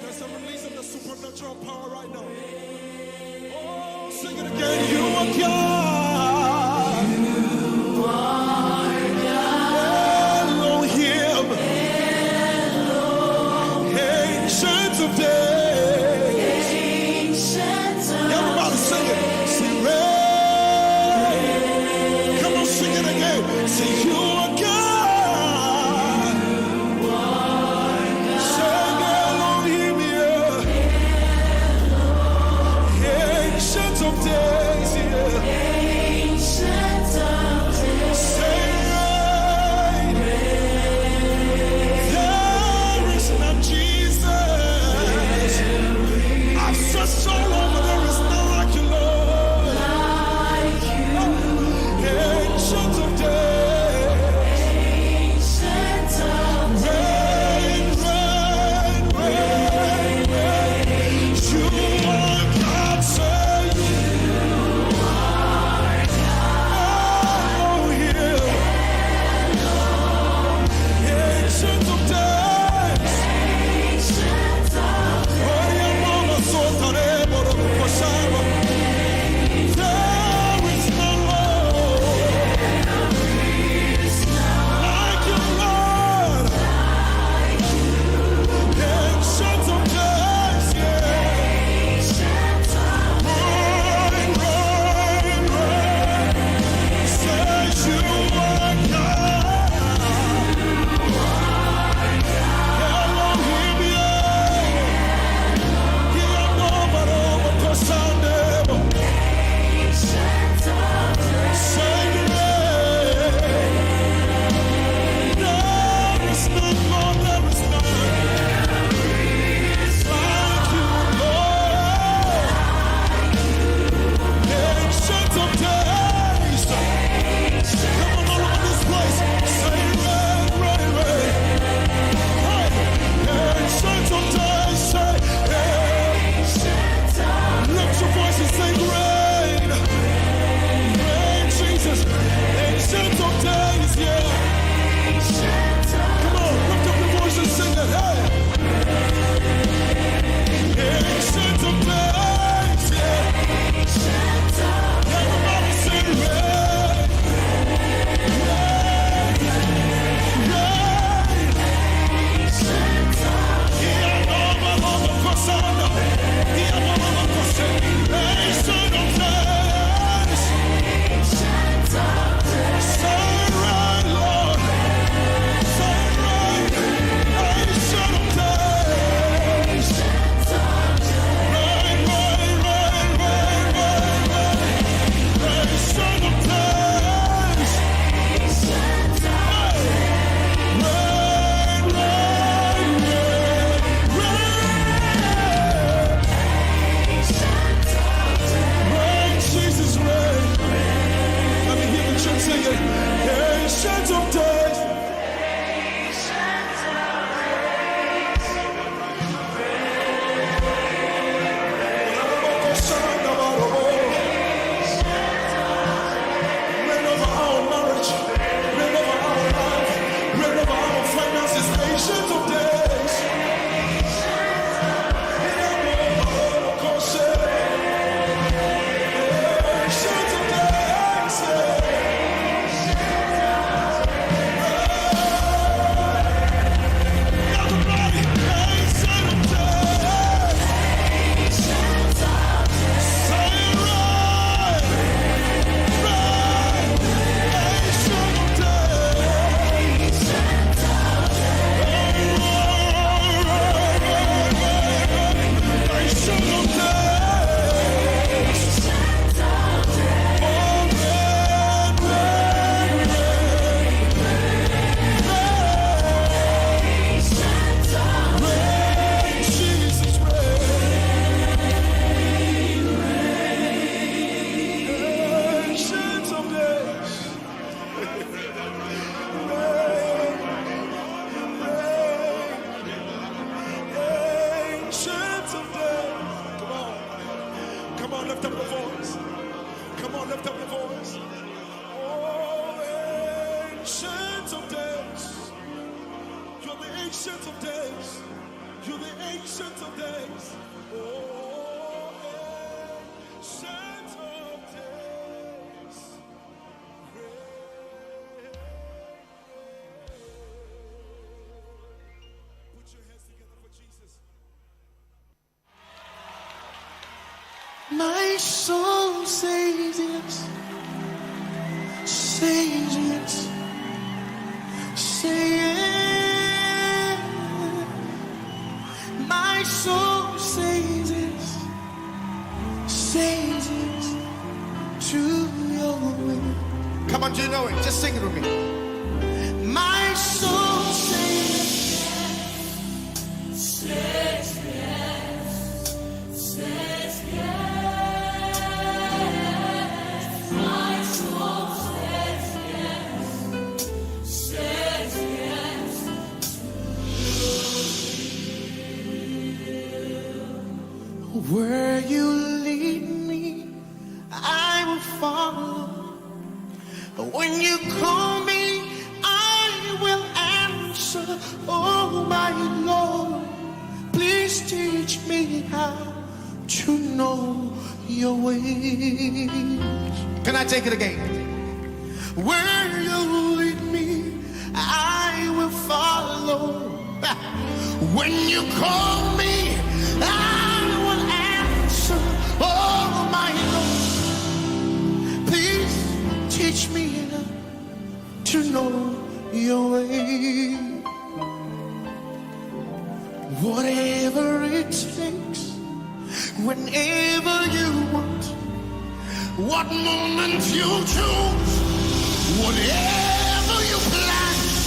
[SPEAKER 3] There's a release of the supernatural power right now. Oh, sing it again. You are God. You are God. Elohim. Ancient of days. Everybody sing it. Sing rain. Come on, sing it again. Say you are God. Sing Elohim, yeah. Ancient of days, yeah.
[SPEAKER 9] My soul says yes, says yes, say yes. My soul says yes, says yes to your will. Come on, do you know it? Just sing it with me. My soul says
[SPEAKER 2] Says yes, says yes. My soul says yes, says yes.
[SPEAKER 9] Where you lead me, I will follow. When you call me, I will answer. Oh, my Lord, please teach me how to know your ways. Can I take it again? Where you lead me, I will follow. When you call me, I will answer. Oh, my Lord, please teach me to know your way. Whatever it takes, whenever you want, what moment you choose, whatever.